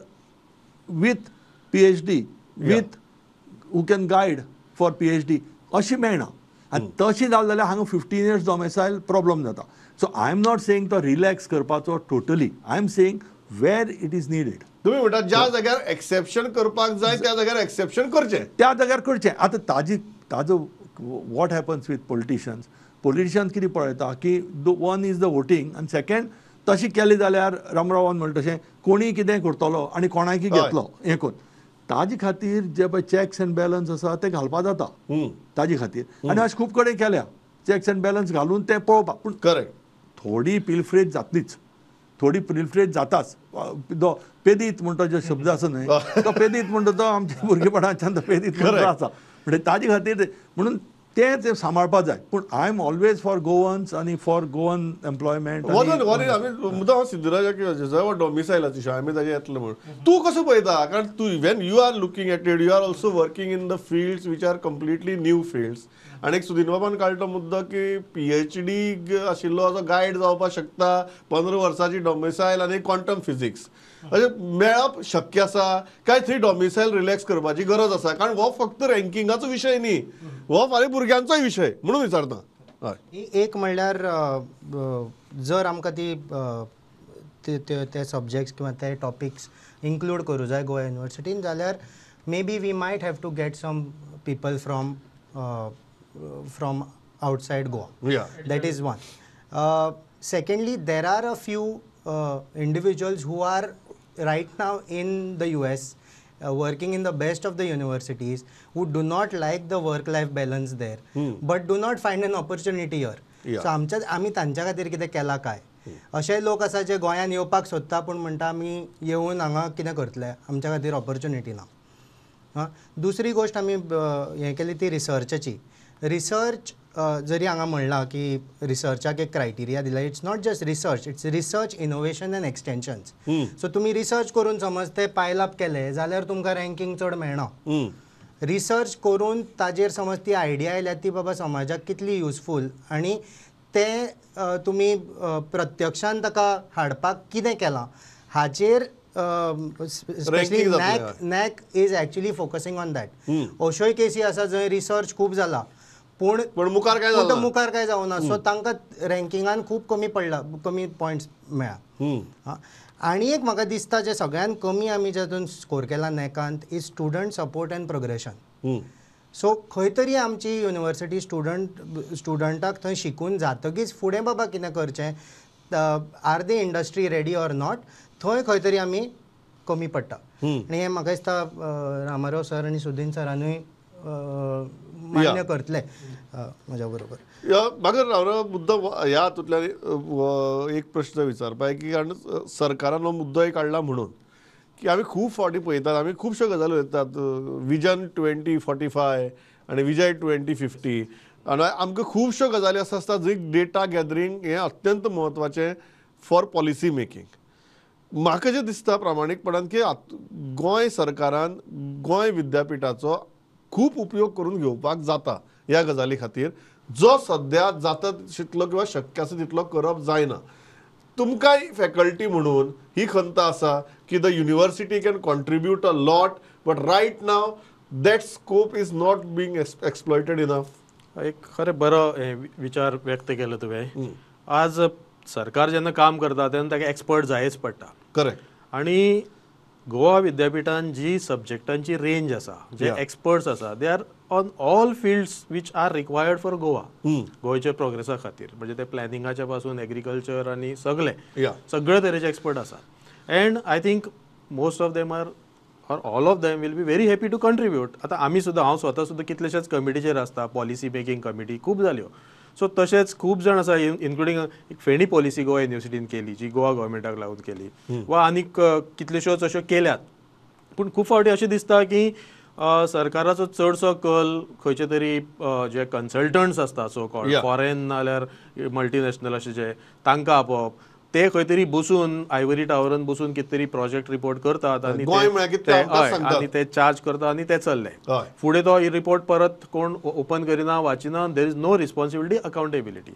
G: with PhD with who can guide for PhD अशी मेळना. आनी तशें जालें जाल्यार हांगा 15 इयर्स डॉमेसायल प्रॉब्लम जाता. So I am not saying तो रिलॅक्स करपाचो totally, I am saying where it is needed.
E: तुम्ही म्हणटा ज्या जाग्यार एक्सेप्शन करपाक जाय त्या जाग्यार एक्सेप्शन करचें,
G: त्या जाग्यार करचें. आतां ताजो what happens with politicians, politicians कितें पळयता की वन is the voting आनी सेकेंड तशें केलें जाल्यार रामरावान म्हणटा तशें कोणीय कितें करतलो आनी कोणाकय घेतलो हें करून. ताजे खातीर जे पळय चॅक्स एंड बॅलन्स आसा ते घालपा जाता ताजे खातीर. आनी अशें खूब कडेन केल्या चॅक्स एंड बॅलन्स घालून ते पळोवपाक. पूण
E: करेक्ट
G: थोडी पिलफ्रेज जातलीच, थोडी पिलफ्रेज जाताच. पेदीत म्हणटा जो शब्द आसा न्हय तो पेदीत म्हणटा तो आमच्या भुरगेपणाच्यान तो पेदीत म्हणटा आसा. म्हणजे ताजे खातीर म्हणून तें सांबाळपा जाय. पूण I am always for Goans आनी फॉर गोवन एम्प्लॉयमेंट.
E: आमी मुद्दाम सिद्धराजाक डॉमिसायलाची आमी ताजें येतलें म्हणून तूं कसो पळयता? कारण तूं when you are looking at it you are also working in the fields which are completely new fields. आनी एक सुदीन बाबान काडलो मुद्दो की PhD आशिल्लो असो गायड जावपाक शकता, 15 वर्सांची डॉमिसायल आनी क्वांटम फिजिक्स अशें मेळप शक्य आसा काय थंय डॉमिसायल रिलॅक्स करपाची गरज आसा? कारण हो फक्त रँकिंगाचो विशय न्ही, हो फाल्यां भुरग्यांचोय विशय म्हणून विचारता.
H: एक म्हणल्यार जर आमकां ती ते सब्जेक्ट्स किंवा ते टॉपिक्स इन्क्लूड करूं जाय गोवा युनिवर्सिटीन जाल्यार maybe we might have to get some people from outside Goa. That is one. Secondly, there are a few individuals who are right now in the US working in the best of the universities who do not like the work-life balance there, but do not find an opportunity here. So आमी तांच्या खातीर कितें केलां काय? अशे लोक आसा जे गोंयान येवपाक सोदता पूण म्हणटा आमी येवन हांगा कितें करतले, आमच्या खातीर ऑपॉर्च्युनिटी ना. दुसरी गोश्ट आमी हें केली ती रिसर्चाची. रिसर्च जरी हांगा म्हणलां की रिसर्चाक एक क्रायटेरिया दिला, it's not just research, it's research, innovation and extensions. So तुमी रिसर्च करून समज ते पायल अप केले जाल्यार तुमकां रँकींग चड मेळना. रिसर्च करून ताजेर समज ती आयडिया आयल्या ती बाबा समाजाक कितली युजफूल आनी ते तुमी प्रत्यक्षान ताका हाडपाक कितें केलां हाचेर specially NAAC is actually focusing on that. अश्योय केसी आसा जंय रिसर्च खूब जाला पूण मुखार काय जावना, सो तांकां रँकिंगान खूब कमी पडला, कमी पॉयंट्स मेळ्ळा. आनी एक म्हाका दिसता जे सगळ्यान कमी आमी जातून स्कोर केला नॅकांत is student support and progression. So खंय तरी आमची युनिवर्सिटी स्टुडंटाक थंय शिकून जातकीच फुडें बाबा कितें करचें, are the industry ready or not, थंय खंय तरी आमी कमी पडटा. आनी हें म्हाका दिसता रामाराव सर आनी सुदीन सरानूय मान्य करतले म्हज्या बरोबर.
E: म्हाका रावराव मुद्दो ह्या हातूंतल्यान एक प्रश्न विचारपा की कारण सरकारान हो मुद्दोय काडला म्हणून की आमी खूब फावटी पळयतात, आमी खुबश्यो गजाली उलयतात, विजन 2045 आनी विजय 2050, आनी आमकां खुबश्यो गजाली आसा आसता जंय डेटा गॅदरींग हें अत्यंत म्हत्वाचें फॉर पॉलिसी मेकींग. म्हाका जें दिसता प्रामाणीकपणान की गोंय सरकारान गोंय विद्यापिठाचो खूब उपयोग करून घेवपाक जाता ह्या गजाली खातीर, जो सद्या जाता तितलो किंवा शक्य आसा तितलो करप जायना. तुमकांय फॅकल्टी म्हणून ही खंत आसा की the university can contribute a lot but right now that scope is not being exploited enough.
F: एक खरें बरो विचार व्यक्त केलो तुवें. आज सरकार जेन्ना काम करता तेन्ना ताका एक्सपर्ट जायच पडटा.
E: करेक्ट.
F: आनी गोवा विद्यापिठान जी सब्जेक्टांची रेंज आसा, जे एक्सपर्ट्स आसा, they are on all fields which are required for Goa, गोंयच्या प्रोग्रेसा खातीर, म्हणजे ते प्लॅनिंगाच्या पासून एग्रीकल्चर आनी सगळे सगळे तरेचे एक्सपर्ट आसात. And I think most of them are or all of them will be very happy to contribute. आतां आमी सुद्दां, हांव स्वता सुद्दां कितलेशेच कमिटीचेर आसता, पॉलिसी मेकींग कमिटी खूब जाल्यो. सो तशेंच खूब जाण आसा, इन्क्लुडींग एक फेणी पॉलिसी गोवा युनिवर्सिटीन केली जी गोवा गव्हर्मेंटाक लागून केली, वा आनीक कितल्योश्योच अश्यो केल्यात. पूण खूब फावटी अशें दिसता की सरकाराचो चडसो कल खंयचे तरी जे कन्सल्टंट्स आसता, सो कॉल्ड फॉरेन नाल्यार मल्टीनॅशनल अशे जे, तांकां आपोवप, ते खंय तरी बसून आयवरी टावरान बसून कितें तरी प्रोजेक्ट रिपोर्ट करतात आनी ते चार्ज करतात आनी ते चल्ले. फुडें तो रिपोर्ट परत कोण ओपन करिना, वाचिना, there is no responsibility, accountability.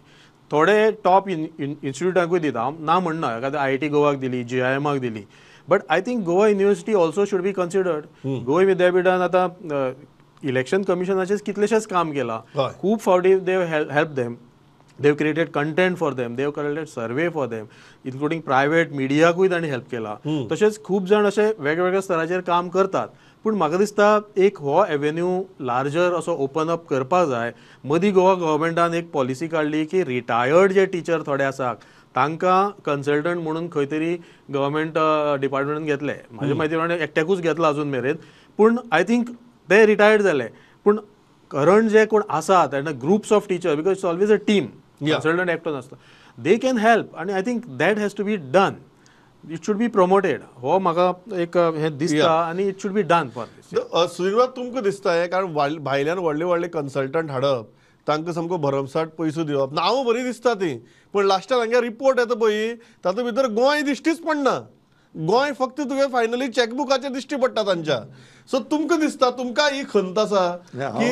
F: थोडे टॉप इन्स्टिट्यूटांकूय दिता, हांव ना म्हणना, एखाद्या IIT गोवाक दिली, GIMआक दिली, but I think Goa university also should be considered. Goa विद्यापिठान आतां इलेक्शन कमिशनाचेर कितलेशेच काम केलां, खूब फावटी they help them, they've created content for them, they've created survey for them, including private मिडियाकूय तांणी हेल्प केला. तशेंच खूब जाण अशे वेगवेगळ्या स्तराचेर काम करतात. पूण म्हाका दिसता एक हो एवेन्यू लार्जर असो ओपन अप करपाक जाय. मदीं गोवा गव्हर्मेंटान एक पॉलिसी काडली की रिटायर्ड जे टिचर थोडे आसात तांकां कन्सल्टंट म्हणून खंय तरी गव्हर्मेंट डिपार्टमेंटान घेतले. म्हाजे म्हायती प्रमाणे एकट्याकूच घेतला अजून मेरेन. पूण I think ते रिटायर्ड जाले, पूण करंट जे कोण आसात and groups of teacher, because it's always a team, consultant एकटो नासता, they can help आनी I think that has to be done, it should be promoted. हो म्हाका एक हें दिसता आनी it should be done for this.
E: Sunil, तुमकां दिसता हें, कारण भायल्यान व्हडले व्हडले कन्सल्टंट हाडप, तांकां सामको भरमसाठ पयसो दिवप, नांवां बरीं दिसता ती, पूण लास्टाक हांगे रिपोर्ट येता पळय तातूंत भितर गोंय दिश्टीच पडना, गोंय फक्त तुवें फायनली चॅकबुकाचेर दिश्टी पडटा तांच्या. सो तुमकां दिसता, तुमकां ही खंत आसा की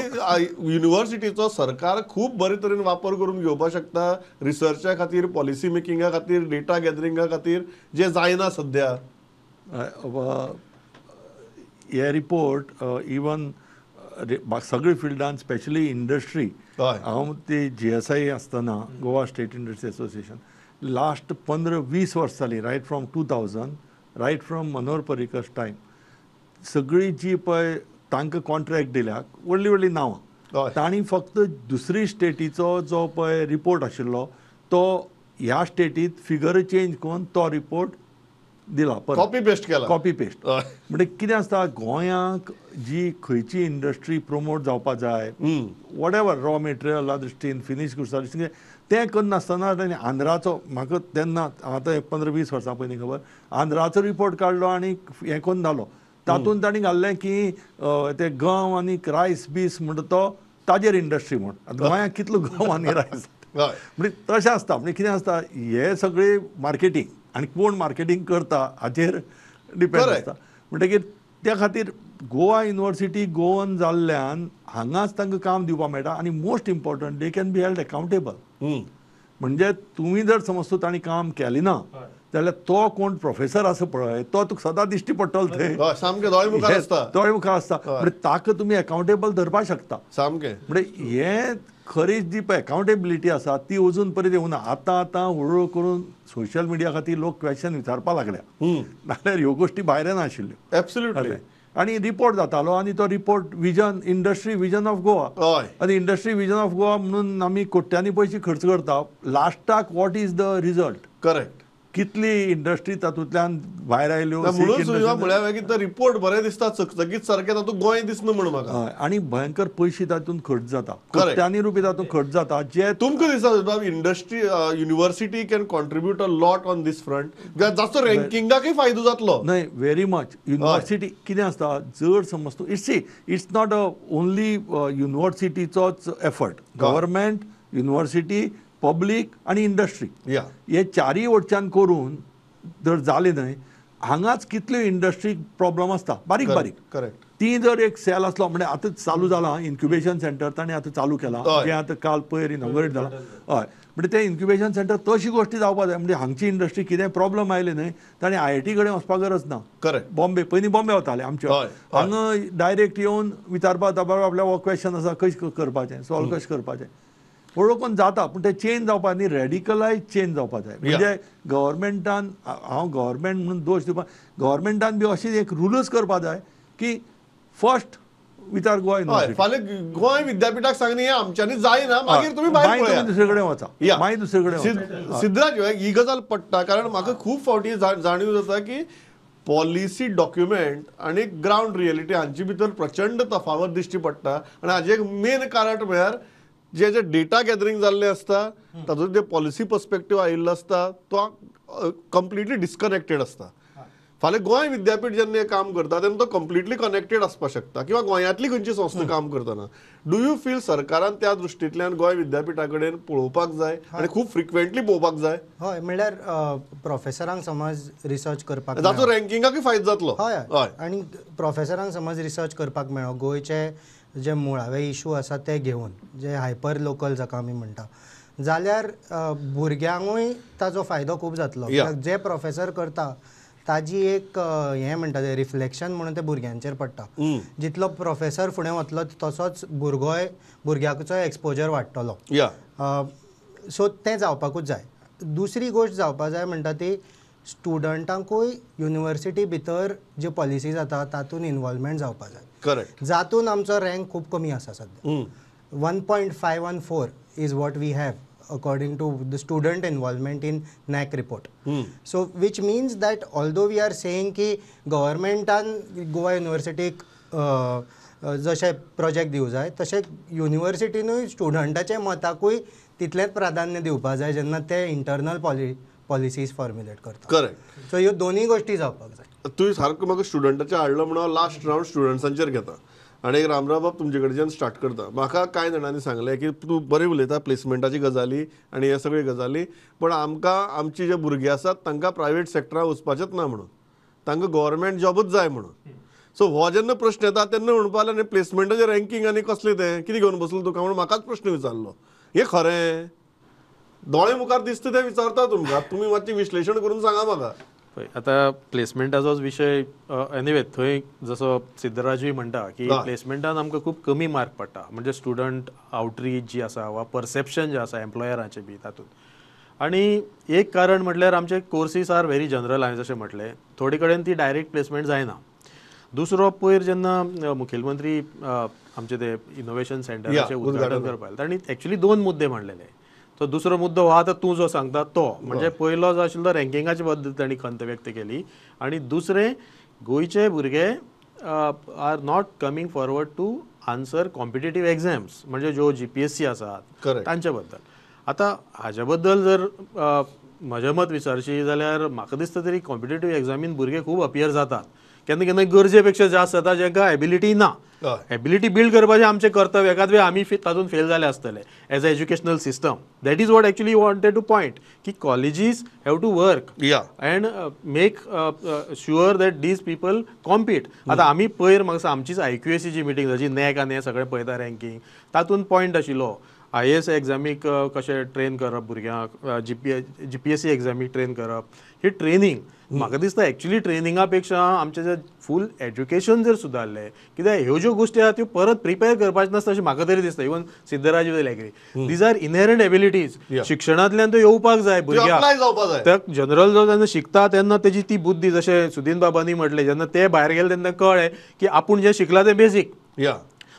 E: युनिवर्सिटीचो सरकार खूब बरे तरेन वापर करून घेवपाक शकता रिसर्चा खातीर, पॉलिसी मेकिंगा खातीर, डेटा गॅदरिंगा खातीर, जे जायना सद्या?
G: हे रिपोर्ट इवन सगळे फिल्डान, स्पेशली इंडस्ट्री, हांव ती GSI आसतना Goa state industry association last 15-20 वर्स जाली, right from 2000, right from Manohar Parrikar's time, सगळी जी पळय तांकां कॉन्ट्रॅक्ट दिल्या व्हडलीं व्हडलीं नांवां, तांणी फक्त दुसरी स्टेटीचो जो पळय रिपोर्ट आशिल्लो तो ह्या स्टेटीत फिगर चेंज करून तो रिपोर्ट दिला,
E: कॉपी पेस्ट केला,
G: कॉपी पेस्ट. म्हणजे कितें आसता, गोंयांक जी खंयची इंडस्ट्री प्रमोट जावपा जाय, what ever raw मटेरियला दृश्टीन, फिनीश गुड्सा दृश्टीन, तें करनासतना ताणें आंध्राचो, म्हाका तेन्ना आतां 15-20 वर्सां पयलीं खबर, आंध्राचो रिपोर्ट काडलो आनी हें करून धालो, तातूंत तांणी घाल्लें की ते गंव आनी रायस बीस म्हणटा तो ताजेर इंडस्ट्री म्हूण. आतां गोंयांत कितलो गंव आनी रायस, म्हणजे तशें आसता. म्हणजे कितें आसता, हे सगळे मार्केटींग आनी कोण मार्केटींग करता हाचेर डिपेंड आसता. म्हणटकीर त्या खातीर गोवा युनिवर्सिटी गोवन जाल्ल्यान हांगाच तांकां काम दिवपाक मेळटा आनी most important they can be held accountable. म्हणजे तुमी जर समजतो तांणी काम केलें ना जाल्यार तो कोण प्रोफेसर आसा पळय तो तुका सदां दिश्टी पडटलो, थंय
E: सामकें दोळे मुखार आसता,
G: दोळे मुखार आसता, म्हणजे ताका तुमी अकाउंटेबल धरपाक शकता
E: सामकें.
G: म्हणजे हें खरी जी पळय अकाउंटेबिलिटी आसा ती अजून पर्यंत येवना. आतां आतां हळूहळू करून सोशल मिडिया खातीर लोक क्वेश्चन विचारपाक लागल्या, नाल्यार ह्यो गोश्टी भायर येनाशिल्ल्यो.
E: एब्सोल्युटली.
G: आनी रिपोर्ट जातालो आनी तो report vision, industry vision of Goa, आनी इंडस्ट्री विजन ऑफ गोवा म्हणून आमी कोट्यांनी पयशे खर्च करता, लास्टाक what is the result?
E: Correct.
G: कितली इंडस्ट्री तातूंतल्यान भायर आयल्यो
E: म्हणून म्हळ्यार की तो रिपोर्ट बरें दिसता चकचकीत सारकें, तातूंत गोंय दिसना म्हूण म्हाका.
G: आनी भयंकर पयशे तातूंत खर्च जाता, कोट्यांनी रुपया तातूंत खर्च जाता. जे
E: तुमकां दिसता industry, university can contribute a lot on this front, जाचो रँकिंगाकय फायदो जातलो.
G: न्हय, व्हेरी मच. युनिवर्सिटी कितें आसता, जर समज तूं it's see it's not a only युनिवर्सिटीचोच effort, government, university, public आनी इंडस्ट्री, हे चारय वटच्यान करून जर जालें न्हय, हांगाच कितल्यो इंडस्ट्री प्रॉब्लम आसता बारीक बारीक.
E: करेक्ट.
G: ती जर एक सेल आसलो म्हणजे आतां चालू जालां इन्क्युबेशन सेंटर, ताणें आतां चालू केलां, जें आतां काल पयर इनॉग्रेट जालां. हय, म्हणजे तें इन्क्युबेशन सेंटर तशी गोश्टी जावपा जाय. म्हणजे हांगची इंडस्ट्री कितें प्रॉब्लम आयले न्हय ताणें IIT कडेन वचपाक गरज ना.
E: करेक्ट.
G: बॉम्बे, पयलीं बॉम्बे वताले आमचे, हांगा डायरेक्ट येवन विचारपाक जाता, आपल्या हो क्वेश्चन आसा कशें करपाचें, सॉल्व कशें करपाचें, हळू जाता. पूण तें चेंज जावपा न्ही, रेडिकलायज चेंज जावपा जाय. म्हणजे गव्हर्मेंटान, हांव गव्हर्मेंट म्हणून दोश दिवपा, गव्हर्मेंटान बी अशी एक रुलूच करपा जाय की फर्स्ट विचार गोवा युनिवर्सिटी,
E: फाल्यां गोंय विद्यापीठाक सांगली आमच्यांनी जायना, मागीर तुमी भायर पळया,
G: दुसरे कडेन वचा, मागीर दुसरे कडेन.
E: सिद्धराज, ही गजाल पडटा, कारण म्हाका खूब फावटी जाणीव जाता की पॉलिसी डॉक्युमेंट आनी ग्रावंड रियलिटी हांचे भितर प्रचंड तफावत दिश्टी पडटा. आनी हाजें एक मेन कारण म्हळ्यार जे जे डेटा गॅदरींग जाल्लें आसता तातूंत जे पॉलिसी पर्सपेक्टीव आयिल्लो आसता तो कंप्लिटली डिस्कनेक्टेड आसता. फाल्यां गोंय विद्यापीठ जेन्ना हें काम करता तेन्ना तो कंप्लिटली कनेक्टेड आसपाक शकता, किंवा गोंयांतली खंयची संस्था काम करतना. Do you feel सरकारान त्या दृश्टींतल्यान गोंय विद्यापीठा कडेन पळोवपाक जाय आनी खूब फ्रिक्वेंटली पळोवपाक जाय?
H: हय, म्हणल्यार प्रोफेसरांक समज रिसर्च करपाक,
E: जाचो रँकिंगाकय फायदो जातलो.
H: हय हय, आनी प्रोफेसरांक समज रिसर्च करपाक मेळो, गोंयचे जे मुळावे इशू आसा ते घेवन, जे हायपर लोकल जाका आमी म्हणटा, जाल्यार भुरग्यांकूय ताजो फायदो खूब जातलो. जे प्रोफेसर करता ताजी एक हें म्हणटा तें रिफ्लेक्शन म्हणून तें भुरग्यांचेर पडटा. जितलो प्रोफेसर फुडें वतलो तसोच भुरगोय, भुरग्याचोय एक्सपोजर वाडटलो. सो तें जावपाकूच जाय. दुसरी गोश्ट जावपा जाय म्हणटा ती स्टुडंटांकूय युनिवर्सिटी भितर ज्यो पॉलिसी जाता तातूंत इनवॉल्वमेंट जावपा जाय.
E: करेक्ट.
H: जातून आमचो रँक खूब कमी आसा सद्या. 1.514 is what we have according to the student involvement in NAAC report. So which means that although we are saying की गव्हर्मेंटान गोवा युनिवर्सिटीक जशें प्रोजेक्ट दिवं जाय तशें युनिवर्सिटीनूय स्टुडंटाच्या मताकूय तितलेंच प्राधान्य दिवपा जाय जेन्ना ते इंटरनल पॉलिसीज फॉर्म्युलेट करता.
E: करेक्ट.
H: सो ह्यो दोनूय गोश्टी जावपाक जाय.
E: तुवें सारको म्हाका स्टुडंटाचें हाडलो म्हणून लास्ट रावंड स्टुडंट्सांचेर घेता आनी एक रामराव बाब तुमचे कडच्यान स्टार्ट करता. म्हाका कांय जाणांनी सांगलें की तूं बरें उलयता प्लेसमेंटाची गजाली आनी हे सगळे गजाली, पण आमकां आमची जे भुरगे आसात तांकां प्रायवेट सेक्टरान वचपाचेंच ना म्हणून, तांकां गव्हर्मेंट जॉबूच जाय म्हणून. सो हो जेन्ना प्रश्न येता तेन्ना म्हणपा लागले प्लेसमेंटाचें रँकींग आनी कसलें तें कितें घेवन बसलो तुका म्हणून म्हाकाच प्रश्न विचारलो. हें खरें दोळे मुखार दिसता तें विचारता तुमकां, तुमी मातशें विश्लेशण करून सांगा म्हाका.
F: पळय आतां प्लेसमेंटाचोच विशय एनिवे थंय जसो सिद्धराजूय म्हणटा की प्लेसमेंटान आमकां खूब कमी मार्क पडटा, म्हणजे स्टुडंट आवटरीच जी आसा वा परसेप्शन जें आसा एम्प्लॉयराचें बी तातूंत. आनी एक कारण म्हटल्यार आमचे कोर्सीस are very general, हांवें जशें म्हटलें थोडे कडेन ती डायरेक्ट प्लेसमेंट जायना. दुसरो पयर जेन्ना मुखेलमंत्री आमचे ते इनोवेशन सेंटराचें उद्घाटन करपाक आयले तांणी एक्चुली दोन मुद्दे मांडलेले. तो दुसरो मुद्दो हो आतां तूं जो सांगता तो म्हणजे पयलो जो आशिल्लो तो रँकिंगाचे बद्दल तांणी खंत व्यक्त केली आनी दुसरें गोंयचे भुरगे are not coming forward to answer competitive exams, म्हणजे ज्यो GPSC आसात तांचे बद्दल. आतां हाजे बद्दल जर म्हजें मत विचारशी जाल्यार म्हाका दिसता तरी कॉम्पिटेटीव एग्जामीन भुरगे खूब अपियर जातात, केन्ना केन्ना गरजे पेक्षा जास्त जाता जांकां एबिलिटी ना. एबिलिटी बिल्ड करपाचें आमचें कर्तव्य, एकाद वेळ आमी तातूंत फेल जाले आसतले as a educational system. That is what actually wanted to point की colleges have to work and make sure that these people compete. आतां आमी पयर म्हाका आमचीच IQAC जी मिटींग जाली, नॅक आनी हें सगळें पळयता रँकींग, तातूंत पॉयंट आशिल्लो IAS एग्जामीक कशें ट्रेन करप भुरग्यांक, GPSC एग्जामीक ट्रेन करप. ही ट्रेनींग म्हाका दिसता एक्चुली ट्रेनिंगा पेक्षा आमचें जे फूल एज्युकेशन जर सुदारलें, कित्याक ह्यो ज्यो गोश्टी आहा त्यो परत प्रिपेर करपाच्यो नासता अशें म्हाका तरी दिसता. Even Siddharaj will agree, these are inherent abilities, शिक्षणांतल्यान त्यो येवपाक जाय भुरग्यांक. तर जनरल जो जेन्ना शिकता तेन्ना तेजी ती बुद्धी, जशें सुदीन बाबांनी म्हटलें, जेन्ना ते भायर गेले तेन्ना कळ्ळें की आपूण जें शिकलां तें बेजीक.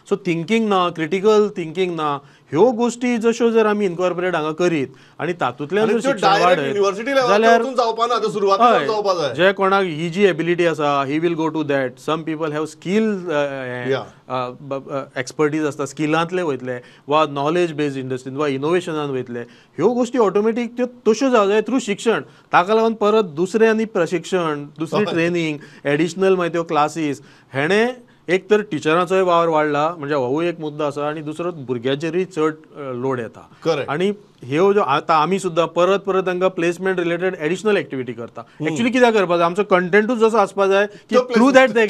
F: सो थिंकींग ना, क्रिटिकल थिंकींग ना, ह्यो गोश्टी जश्यो जर आमी इनकॉर्पोरेट हांगा करीत आनी तातूंतल्यान जर शिक्षण वाडयत जाल्यार जे कोणाक ही जी एबिलिटी आसा he will go to that. Some people have skill expertise आसता, स्किलांतले वयतले वा नॉलेज बेज्ड इंडस्ट्रीन वा इनोवेशनान वयतले. ह्यो गोश्टी ऑटोमॅटीक त्यो तश्यो जावं जाय थ्रू शिक्षण. ताका लागून परत दुसरें आनी प्रशिक्षण, दुसरी ट्रेनींग, एडिशनल मागीर त्यो क्लासीस, हेणें एक तर टिचरांचोय वावर वाडला, म्हणजे होवूय एक मुद्दो आसा, आनी दुसरो भुरग्यांचेरूय चड लोड येता. आनी ह्यो ज्यो आतां आमी सुद्दां परत परत तांकां प्लेसमेंट रिलेटेड एडिशनल एक्टिविटी करता. एक्चुली कित्याक करपाक जाय, आमचो कंटेंटूच जसो आसपा जाय की थ्रू that ते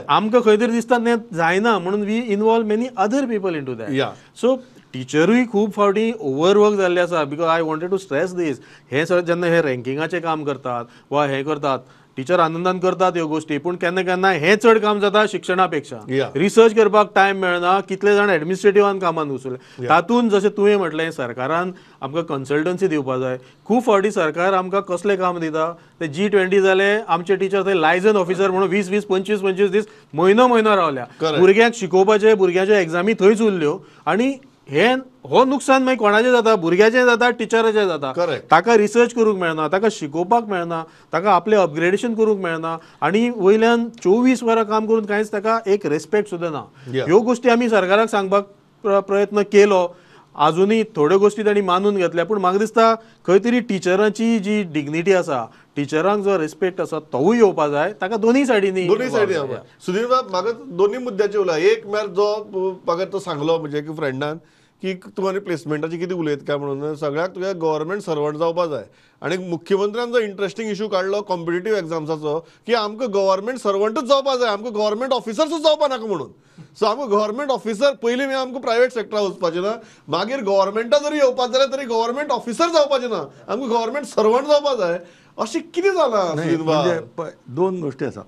F: आमकां खंय तरी दिसता तें जायना म्हणून we involve many other people into that. So टिचरूय खूब फावटी ओवरवर्क जाल्ले आसा, because I wanted to stress this. हें सगळें जेन्ना हे रँकिंगाचें काम करतात वा हें करतात, टिचर आनंदान करतात ह्यो गोश्टी, पूण केन्ना केन्ना हें चड काम जाता शिक्षणा पेक्षा. रिसर्च करपाक टायम मेळना, कितले जाण एडमिनिस्ट्रेटिवान कामान घुसले. तातूंत जशें तुवें म्हटलें सरकारान आमकां कन्सल्टन्सी दिवपा जाय. खूब फावटी सरकार आमकां कसलें काम दिता, ते G20 जाले, आमचे टिचर थंय लायजन ऑफिसर म्हणून 20 20 25 25 दीस म्हयनो म्हयनो रावल्या, भुरग्यांक शिकोवपाचें, भुरग्यांच्यो एग्जामी थंयच उरल्यो. आनी हे हो नुकसान मागीर कोणाचें जाता, भुरग्याचें जाता, टिचराचें जाता. ताका रिसर्च करूंक मेळना, ताका शिकोवपाक मेळना, ताका आपलें अपग्रेडेशन करूंक मेळना, आनी वयल्यान 24 वरां काम करून कांयच ताका एक रेस्पेक्ट सुद्दां ना. ह्यो गोश्टी आमी सरकाराक सांगपाक प्रयत्न केलो, आजुनूय थोड्यो गोश्टी तांणी मानून घेतल्या, पूण म्हाका दिसता खंय तरी टिचरांची जी डिग्निटी आसा, टिचरांक जो रेस्पेक्ट आसा तोवूय येवपा जाय, ताका दोनूय सायडींनी.
E: दोनूय सायडींनी. सुधीर बाब, म्हाका दोनूय मुद्द्याचेर उलय. एक म्हळ्यार जो म्हाका तो सांगलो म्हणजे एक फ्रेंडान की तूं आनी प्लेसमेंटाची कितें उलयत काय म्हणून, सगळ्याक तुगे गव्हर्मेंट सर्वंट जावपा जाय. आनी मुख्यमंत्र्यान जो इंट्रस्टींग इशू काडलो कॉम्पिटेटीव एग्जाम्साचो, की आमकां गव्हर्मेंट सर्वंटूच जावपा जाय, आमकां गव्हर्मेंट ऑफिसर्सूच जावपा नाका म्हणून. सो आमकां गव्हर्मेंट ऑफिसर पयलीं मागीर आमकां प्रायवेट सेक्टराक वचपाचें ना, मागीर गव्हर्मेंटा जरी येवपाक जाल्यार तरी गव्हर्मेंट ऑफिसर जावपाचें ना, आमकां गव्हर्मेंट सर्वंट जावपा जाय. अशें कितें जालां?
G: म्हणजे दोन गोश्टी आसा.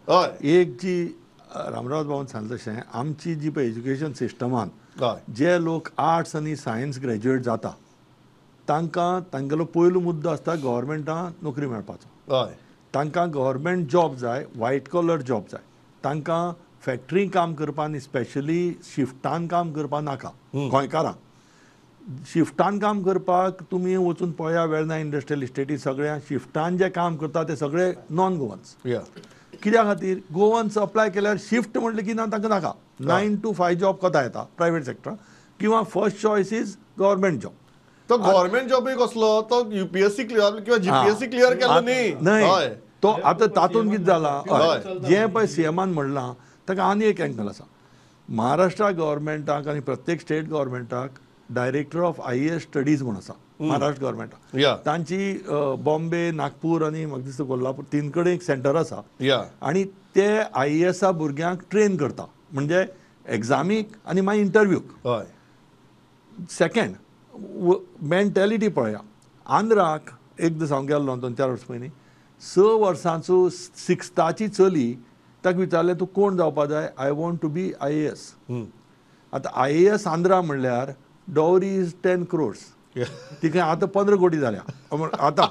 G: एक जी रामराव बाबान सांगलें तशें आमची जी पळय एज्युकेशन सिस्टमान जे लोक आर्ट्स आनी सायन्स ग्रॅज्युएट जाता तांकां तांगेलो पयलो मुद्दो आसता गव्हर्मेंटान नोकरी मेळपाचो. तांकां गव्हर्मेंट जॉब जाय, व्हायट कॉलर जॉब जाय. तांकां फॅक्टरीन काम करपा आनी स्पेशली शिफ्टान काम करपा नाका. गोंयकारांक शिफ्टान काम करपाक तुमी वचून पळया वेर्ना इंडस्ट्रियल इस्टेटी सगळ्या शिफ्टान जे काम करता ते सगळे नॉन गोवन्स. कित्या खातीर गोवन्स अप्लाय केल्यार शिफ्ट म्हणलें की ना तांकां नाका 9 to 5 job कोता येता प्रायवेट सेक्टर किंवा first choice is government job.
E: तो गव्हर्मेंट जॉबूय कसलो तो युपीएससी क्लियर किंवा जीपीएससी क्लियर केलो न्ही
G: न्हय तो आतां तातूंत कितें जालां जें पळय सीएमान म्हणलां ताका आनी एक एंगल आसा. महाराष्ट्रा गव्हर्मेंटाक आनी प्रत्येक स्टेट गव्हर्मेंटाक डायरेक्टर ऑफ IAS studies म्हूण आसा महाराष्ट्र गव्हर्मेंटाक. तांची बॉम्बे नागपूर आनी म्हाका दिसता कोल्हापूर 3 कडेन एक सेंटर आसा आनी ते IAS भुरग्यांक ट्रेन करता म्हणजे एग्जामीक आनी मागीर इंटरव्यूक. सेकंड मेंटेलिटी पळया आंध्राक एक दीस हांव गेल्लो 2-4 वर्सां पयलीं 6 वर्सांचो 6थाची चली ताका विचारलें तूं कोण जावपा जाय I want to be IAS. आतां IAS Andhra म्हणल्यार डॉवरी is 10 crores तिका आतां 15 कोटी जाल्या आतां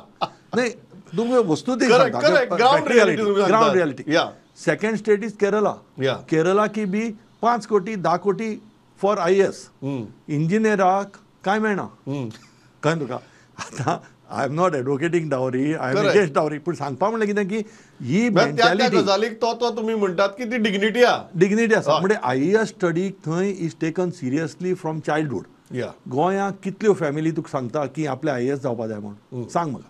G: न्हय तुमकां वस्तू ती ground reality. Second state is Kerala. Kerala की बी 5 कोटी 10 कोटी फॉर IAS. इंजिनियराक कांय मेळना कळ्ळें तुका. आतां I am not advocating dowry I am against dowry पूण सांगपा म्हणलें कितें की ही मेंटॅलिटी
E: गजालीक तो तुमी म्हणटात की ती डिग्निटी आसा
G: डिग्निटी आसा म्हणजे IAS study थंय is taken seriously from childhood. गोंयांत कितल्यो फॅमिली तुका सांगता की आपले IAS जावपा जाय म्हूण सांग म्हाका.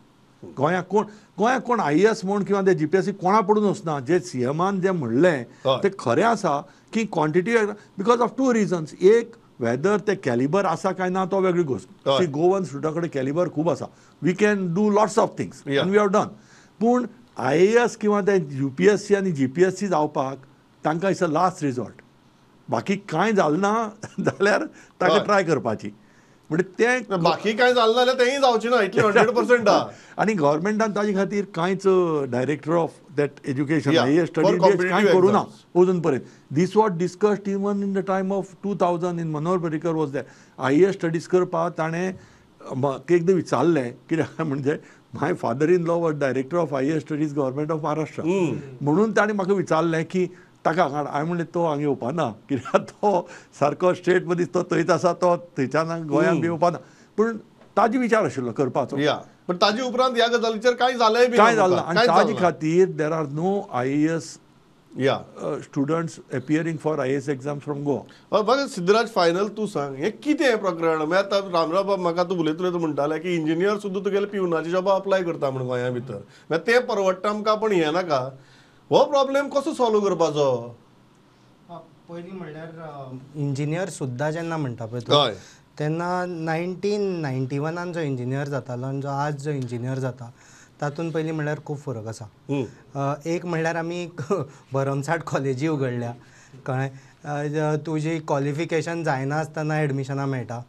G: गोंयांत कोण IAS म्हूण किंवा ते GPSC कोणा पडून वचना. जे सीएमान जें म्हणलें तें खरें आसा की क्वॉन्टिटी because of 2 reasons. एक वेदर ते कॅलिबर आसा काय ना तो वेगळी गोश्ट. सी गोवन स्टुडंटा कडेन कॅलिबर खूब आसा we can do lots of things and we have done. पूण IAS किंवा ते UPSC आनी GPSC जावपाक तांकां it's a last resort. बाकी कांय जालें ना जाल्यार ताका ट्राय करपाची म्हणजे तें
E: बाकी कांय जालें जाल्यार तेंय जावचें ना इतलें 100% आहा. आनी गव्हर्मेंटान ताजे खातीर कांयच director of that education IAS study कांय करूं ना अजून पर्यंत. This was discussed even in the time of 2000 in Manohar Parrikar was that IAS studies करपाक ताणें म्हाका एकदां विचारलें कित्याक म्हणजे my father in law was director of IAS studies government of Maharashtra म्हणून ताणें म्हाका विचारलें की ताका हांगा हांवें म्हणलें तो हांगा येवपा ना कित्याक तो सारको स्टेट मदीं तो थंयच आसा तो थंयच्यान गोंयांत बी येवपा ना. पूण ताजो विचार आशिल्लो करपाचो. पण ताजे उपरांत ह्या गजालीचेर कांय जालें बी
G: कांय जालें ना. आनी ताजे खातीर there are no IAS students appearing for IAS exam from Goa.
E: बरें सिद्धराज फायनल तूं सांग हें कितें प्रकरण. मागीर आतां रामराव बाब म्हाका तूं उलयत उलयत म्हणटाले की इंजिनियर सुद्दां तुगेले पिवनाची जॉबा अप्लाय करता म्हण गोंया भितर मागीर तें परवडटा आमकां पण हें नाका. हो प्रॉब्लेम कसो सॉल्व करपाचो?
H: पयलीं म्हणल्यार इंजिनियर सुद्दां जेन्ना म्हणटा पळय तूं तेन्ना 1991 जो इंजिनियर जातालो आनी जो आज जो इंजिनियर जाता तातूंत पयलीं म्हणल्यार खूब फरक आसा. एक म्हणल्यार आमी भरमसाठ कॉलेजी उगडल्या कळ्ळें. तुजी क्वॉलिफिकेशन जायना आसतना एडमिशनां मेळटा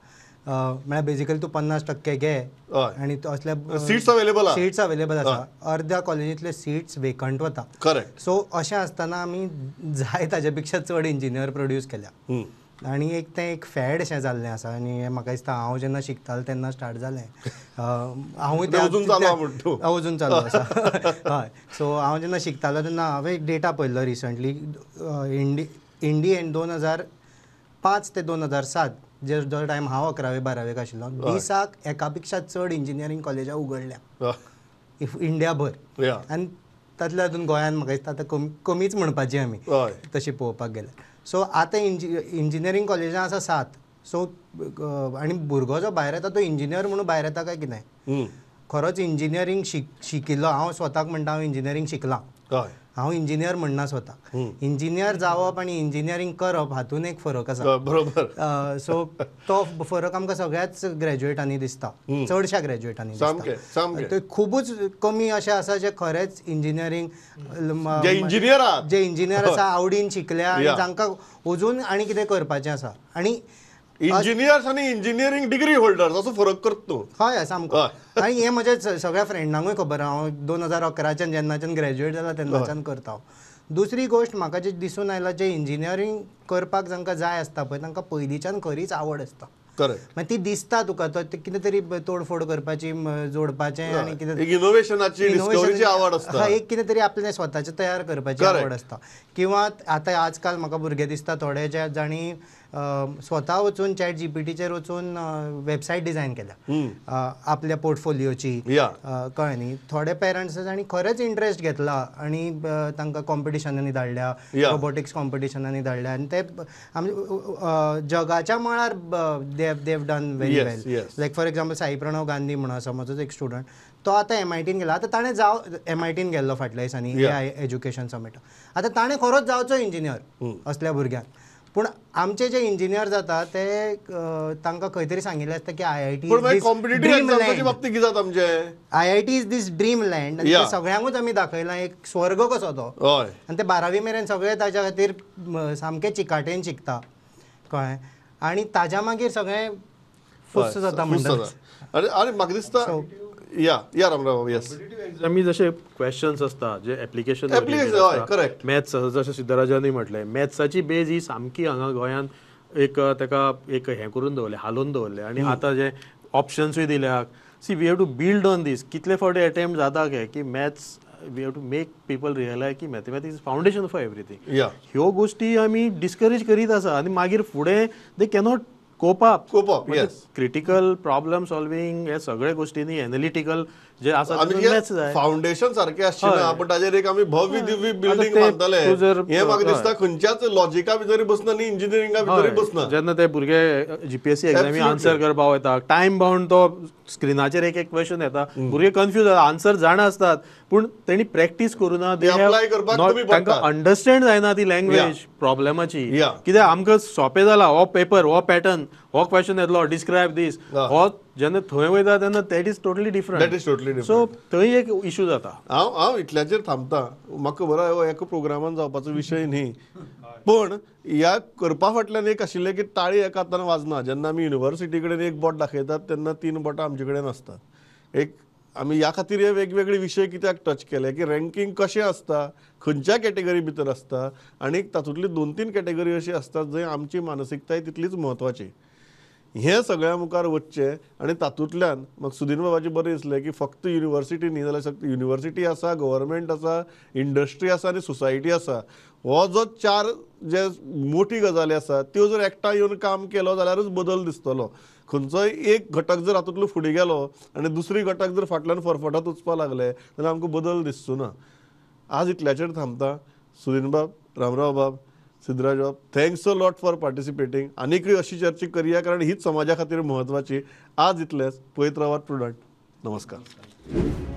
H: म्हळ्यार बेजिकली तूं 50% घे आनी असले
E: सीट्स अवेलेबल
H: सीट्स अवेलेबल आसा. अर्द्या कॉलेजींतले सीट्स वेकंट वता.
E: करेक्ट.
H: सो अशें आसतना आमी जाय ताजे पेक्षा चड इंजिनियर प्रोड्यूस केल्या आनी एक तें एक फॅड अशें जाल्लें आसा. आनी हें म्हाका दिसता हांव जेन्ना शिकतालो तेन्ना स्टार्ट जालें. हांवूय अजून चालू आसा. हय. सो हांव जेन्ना शिकतालो तेन्ना हांवें एक डेटा पळयल्लो रिसंटली इंडियन 2005 ते 2007 जे जो टायम हांव 11वे 12वेक आशिल्लो दिसाक एका पेक्षा चड इंजिनियरींग कॉलेजां उगडल्या if इंडियाभर. आनी तातल्या तातूंत गोंयांत म्हाका दिसता आतां कमीच म्हणपाची आमी तशी पळोवपाक गेल्यार. सो आतां इंजिनियरींग कॉलेजां आसा 7. सो आनी भुरगो जो भायर येता तो इंजिनियर म्हणून भायर येता काय कितें खरोच इंजिनियरींग शिकिल्लो. हांव स्वताक म्हणटा हांव इंजिनियरींग शिकलां. हांव इंजिनियर म्हणना स्वताक. इंजिनियर जावप आनी इंजिनियरींग करप हातूंत एक फरक आसा.
E: बरोबर.
H: सो तो फरक आमकां सगळ्याच ग्रॅज्युएटांनी दिसता चडश्या ग्रॅज्युएटांनी दिसता. खुबूच कमी अशें आसा जे खरेंच इंजिनियरींग जे इंजिनियर आसा आवडीन शिकल्या आनी जांकां अजून आनी कितें करपाचें आसा. आनी
E: इंजिनियर्स आनी इंजिनियरींग डिग्री होल्डर्स असो फरक करता तूं.
H: हय सामको. आनी हें म्हज्या सगळ्या फ्रेंडांकूय खबर आहा. हांव 2011च्यान जेन्नाच्यान ग्रॅज्युएट जाला तेन्नाच्यान करता हांव. दुसरी गोश्ट म्हाका जी दिसून आयला जे इंजिनियरींग करपाक जांकां जाय आसता पळय तांकां पयलींच्यान खरीच आवड आसता.
E: करेक्ट.
H: मागीर ती दिसता तुका तो कितें तरी तोडफोड करपाची जोडपाचें आनी कितें
E: इनोवेशनाची डिस्कवरीची आवड आसता.
H: एक कितें तरी आपलें स्वताचें तयार करपाची आवड आसता. किंवा आतां आजकाल म्हाका भुरगे दिसता थोडे जे जांणी स्वता वचून चॅट जीपीटीचेर वचून वेबसायट डिझायन केल्या आपल्या पोर्टफोलियोची, कळ्ळें न्ही. थोडे पेरंट्स आनी खरेंच इंट्रस्ट घेतला आनी तांकां कॉम्पिटिशनांनी धाडल्या, रोबोटिक्स कॉम्पिटिशनांनी धाडल्या आनी ते जगाच्या मळार they've done very well. Like for example Sai Pranav Gandhi म्हणून आसा म्हजोच एक स्टुडंट, तो आतां एमआयटीन गेला. आतां ताणें जाव एमआयटीन गेल्लो फाटल्या दिसांनी एआय एज्युकेशन समिट, आतां ताणें खरोच जावचो इंजिनियर असल्या भुरग्यांक. पूण आमचे जे इंजिनियर जाता ते तांकां खंय तरी सांगिल्लें आसता की IIT IIT is this dream land, आनी ते सगळ्यांकूच आमी दाखयलां एक स्वर्ग कसो तो, आनी ते 12वी मेरेन सगळे ताज्या खातीर सामके चिकाटेन शिकता, कळ्ळें, आनी ताज्या मागीर सगळें फुस्स जाता म्हणटा.
E: आनी म्हाका दिसता या या रामराव, येस,
F: आमी जशे क्वेश्चन्स आसता जे एप्लिकेशन करेक्ट मॅथ्स जशें सिद्धराजांनी म्हटलें, मॅथ्साची बेज ही सामकी हांगा गोंयांत एक ताका एक हें करून दवरलें, हालोवन दवरलें. आनी आतां जे ऑप्शन्सूय दिल्या, see we have to build on this. कितले फावटी एटेम्प्ट जाता की maths we have to make people realise की mathematics is foundation for everything. ह्यो गोश्टी आमी डिस्करेज करीत आसा आनी मागीर फुडें they cannot cope up. Critical problem solving हे सगळे गोष्टींनी एनालिटिकल जे आसा
E: फाउंडेशन सारकें आसचें ना, पूण ताजेर एक आमी भव्य दिव्य बिल्डींग बांदतले हें म्हाका दिसता खंयच्याच लॉजिका भितर बसना न्ही, इंजिनियरिंगा भितर बसना.
F: जेन्ना ते भुरगे जीपीएससी एग्जामी आन्सर करपाक वयता, टायम बाउंड तो स्क्रिनाचेर एक एक क्वेश्चन येता, भुरगे कन्फ्यूज जाता, आन्सर जाणा आसतात पूण तेणी प्रॅक्टीस करुना, तांकां अंडरस्टँड जायना ती लँग्वेज प्रॉब्लेमाची. कित्याक आमकां सोंपें जालां, हो पेपर, हो पॅटर्न, हो क्वेश्चन येतलो, डिस्क्रायब दीस, हो जेन्ना थंय वयता तेन्ना that is totally different,
E: that is totally different.
F: So थंय एक इशू जाता.
E: हांव हांव इतल्याचेर थांबता, म्हाका खबर आहा हो एका प्रोग्रामान जावपाचो विशय न्ही, पण ह्या करपा फाटल्यान एक आशिल्लें की ताळी एका हातान वाजना. जेन्ना आमी युनिवर्सिटी कडेन एक बोट दाखयतात तेन्ना 3 बोटां आमचे कडेन आसतात. एक आमी ह्या खातीर हे वेगवेगळे विशय कित्याक टच केले की रँकींग कशें आसता, खंयच्या कॅटेगरी भितर आसता, आनी तातूंतली 2-3 कॅटेगरी अशी आसतात जंय आमची मानसिकताय तितलीच म्हत्वाची. हें सगळ्या मुखार वचचें आनी तातूंतल्यान म्हाका सुदीन बाबाचें बरें दिसलें की फक्त युनिवर्सिटी न्ही जाल्यार फक्त युनिवर्सिटी आसा, गव्हर्मेंट आसा, इंडस्ट्री आसा आनी सोसायटी आसा. हो जो 4 जे मोठी गजाली आसा त्यो जर एकठांय येवन काम केलो जाल्यारूच बदल दिसतलो. खंयचोय एक घटक जर हातूंतलो फुडें गेलो आनी दुसरी घटक जर फाटल्यान फरफटत वचपाक लागले जाल्यार आमकां बदल दिसचो ना. आज इतल्याचेर थांबता. सुदीन बाब, रामराव बाब, सिद्धराज बाब, thanks a lot for participating. आनीकय अशी चर्चा करया कारण हीच समाजा खातीर म्हत्वाची. आज इतलेंच. पळयत रावात प्रुडंट. नमस्कार.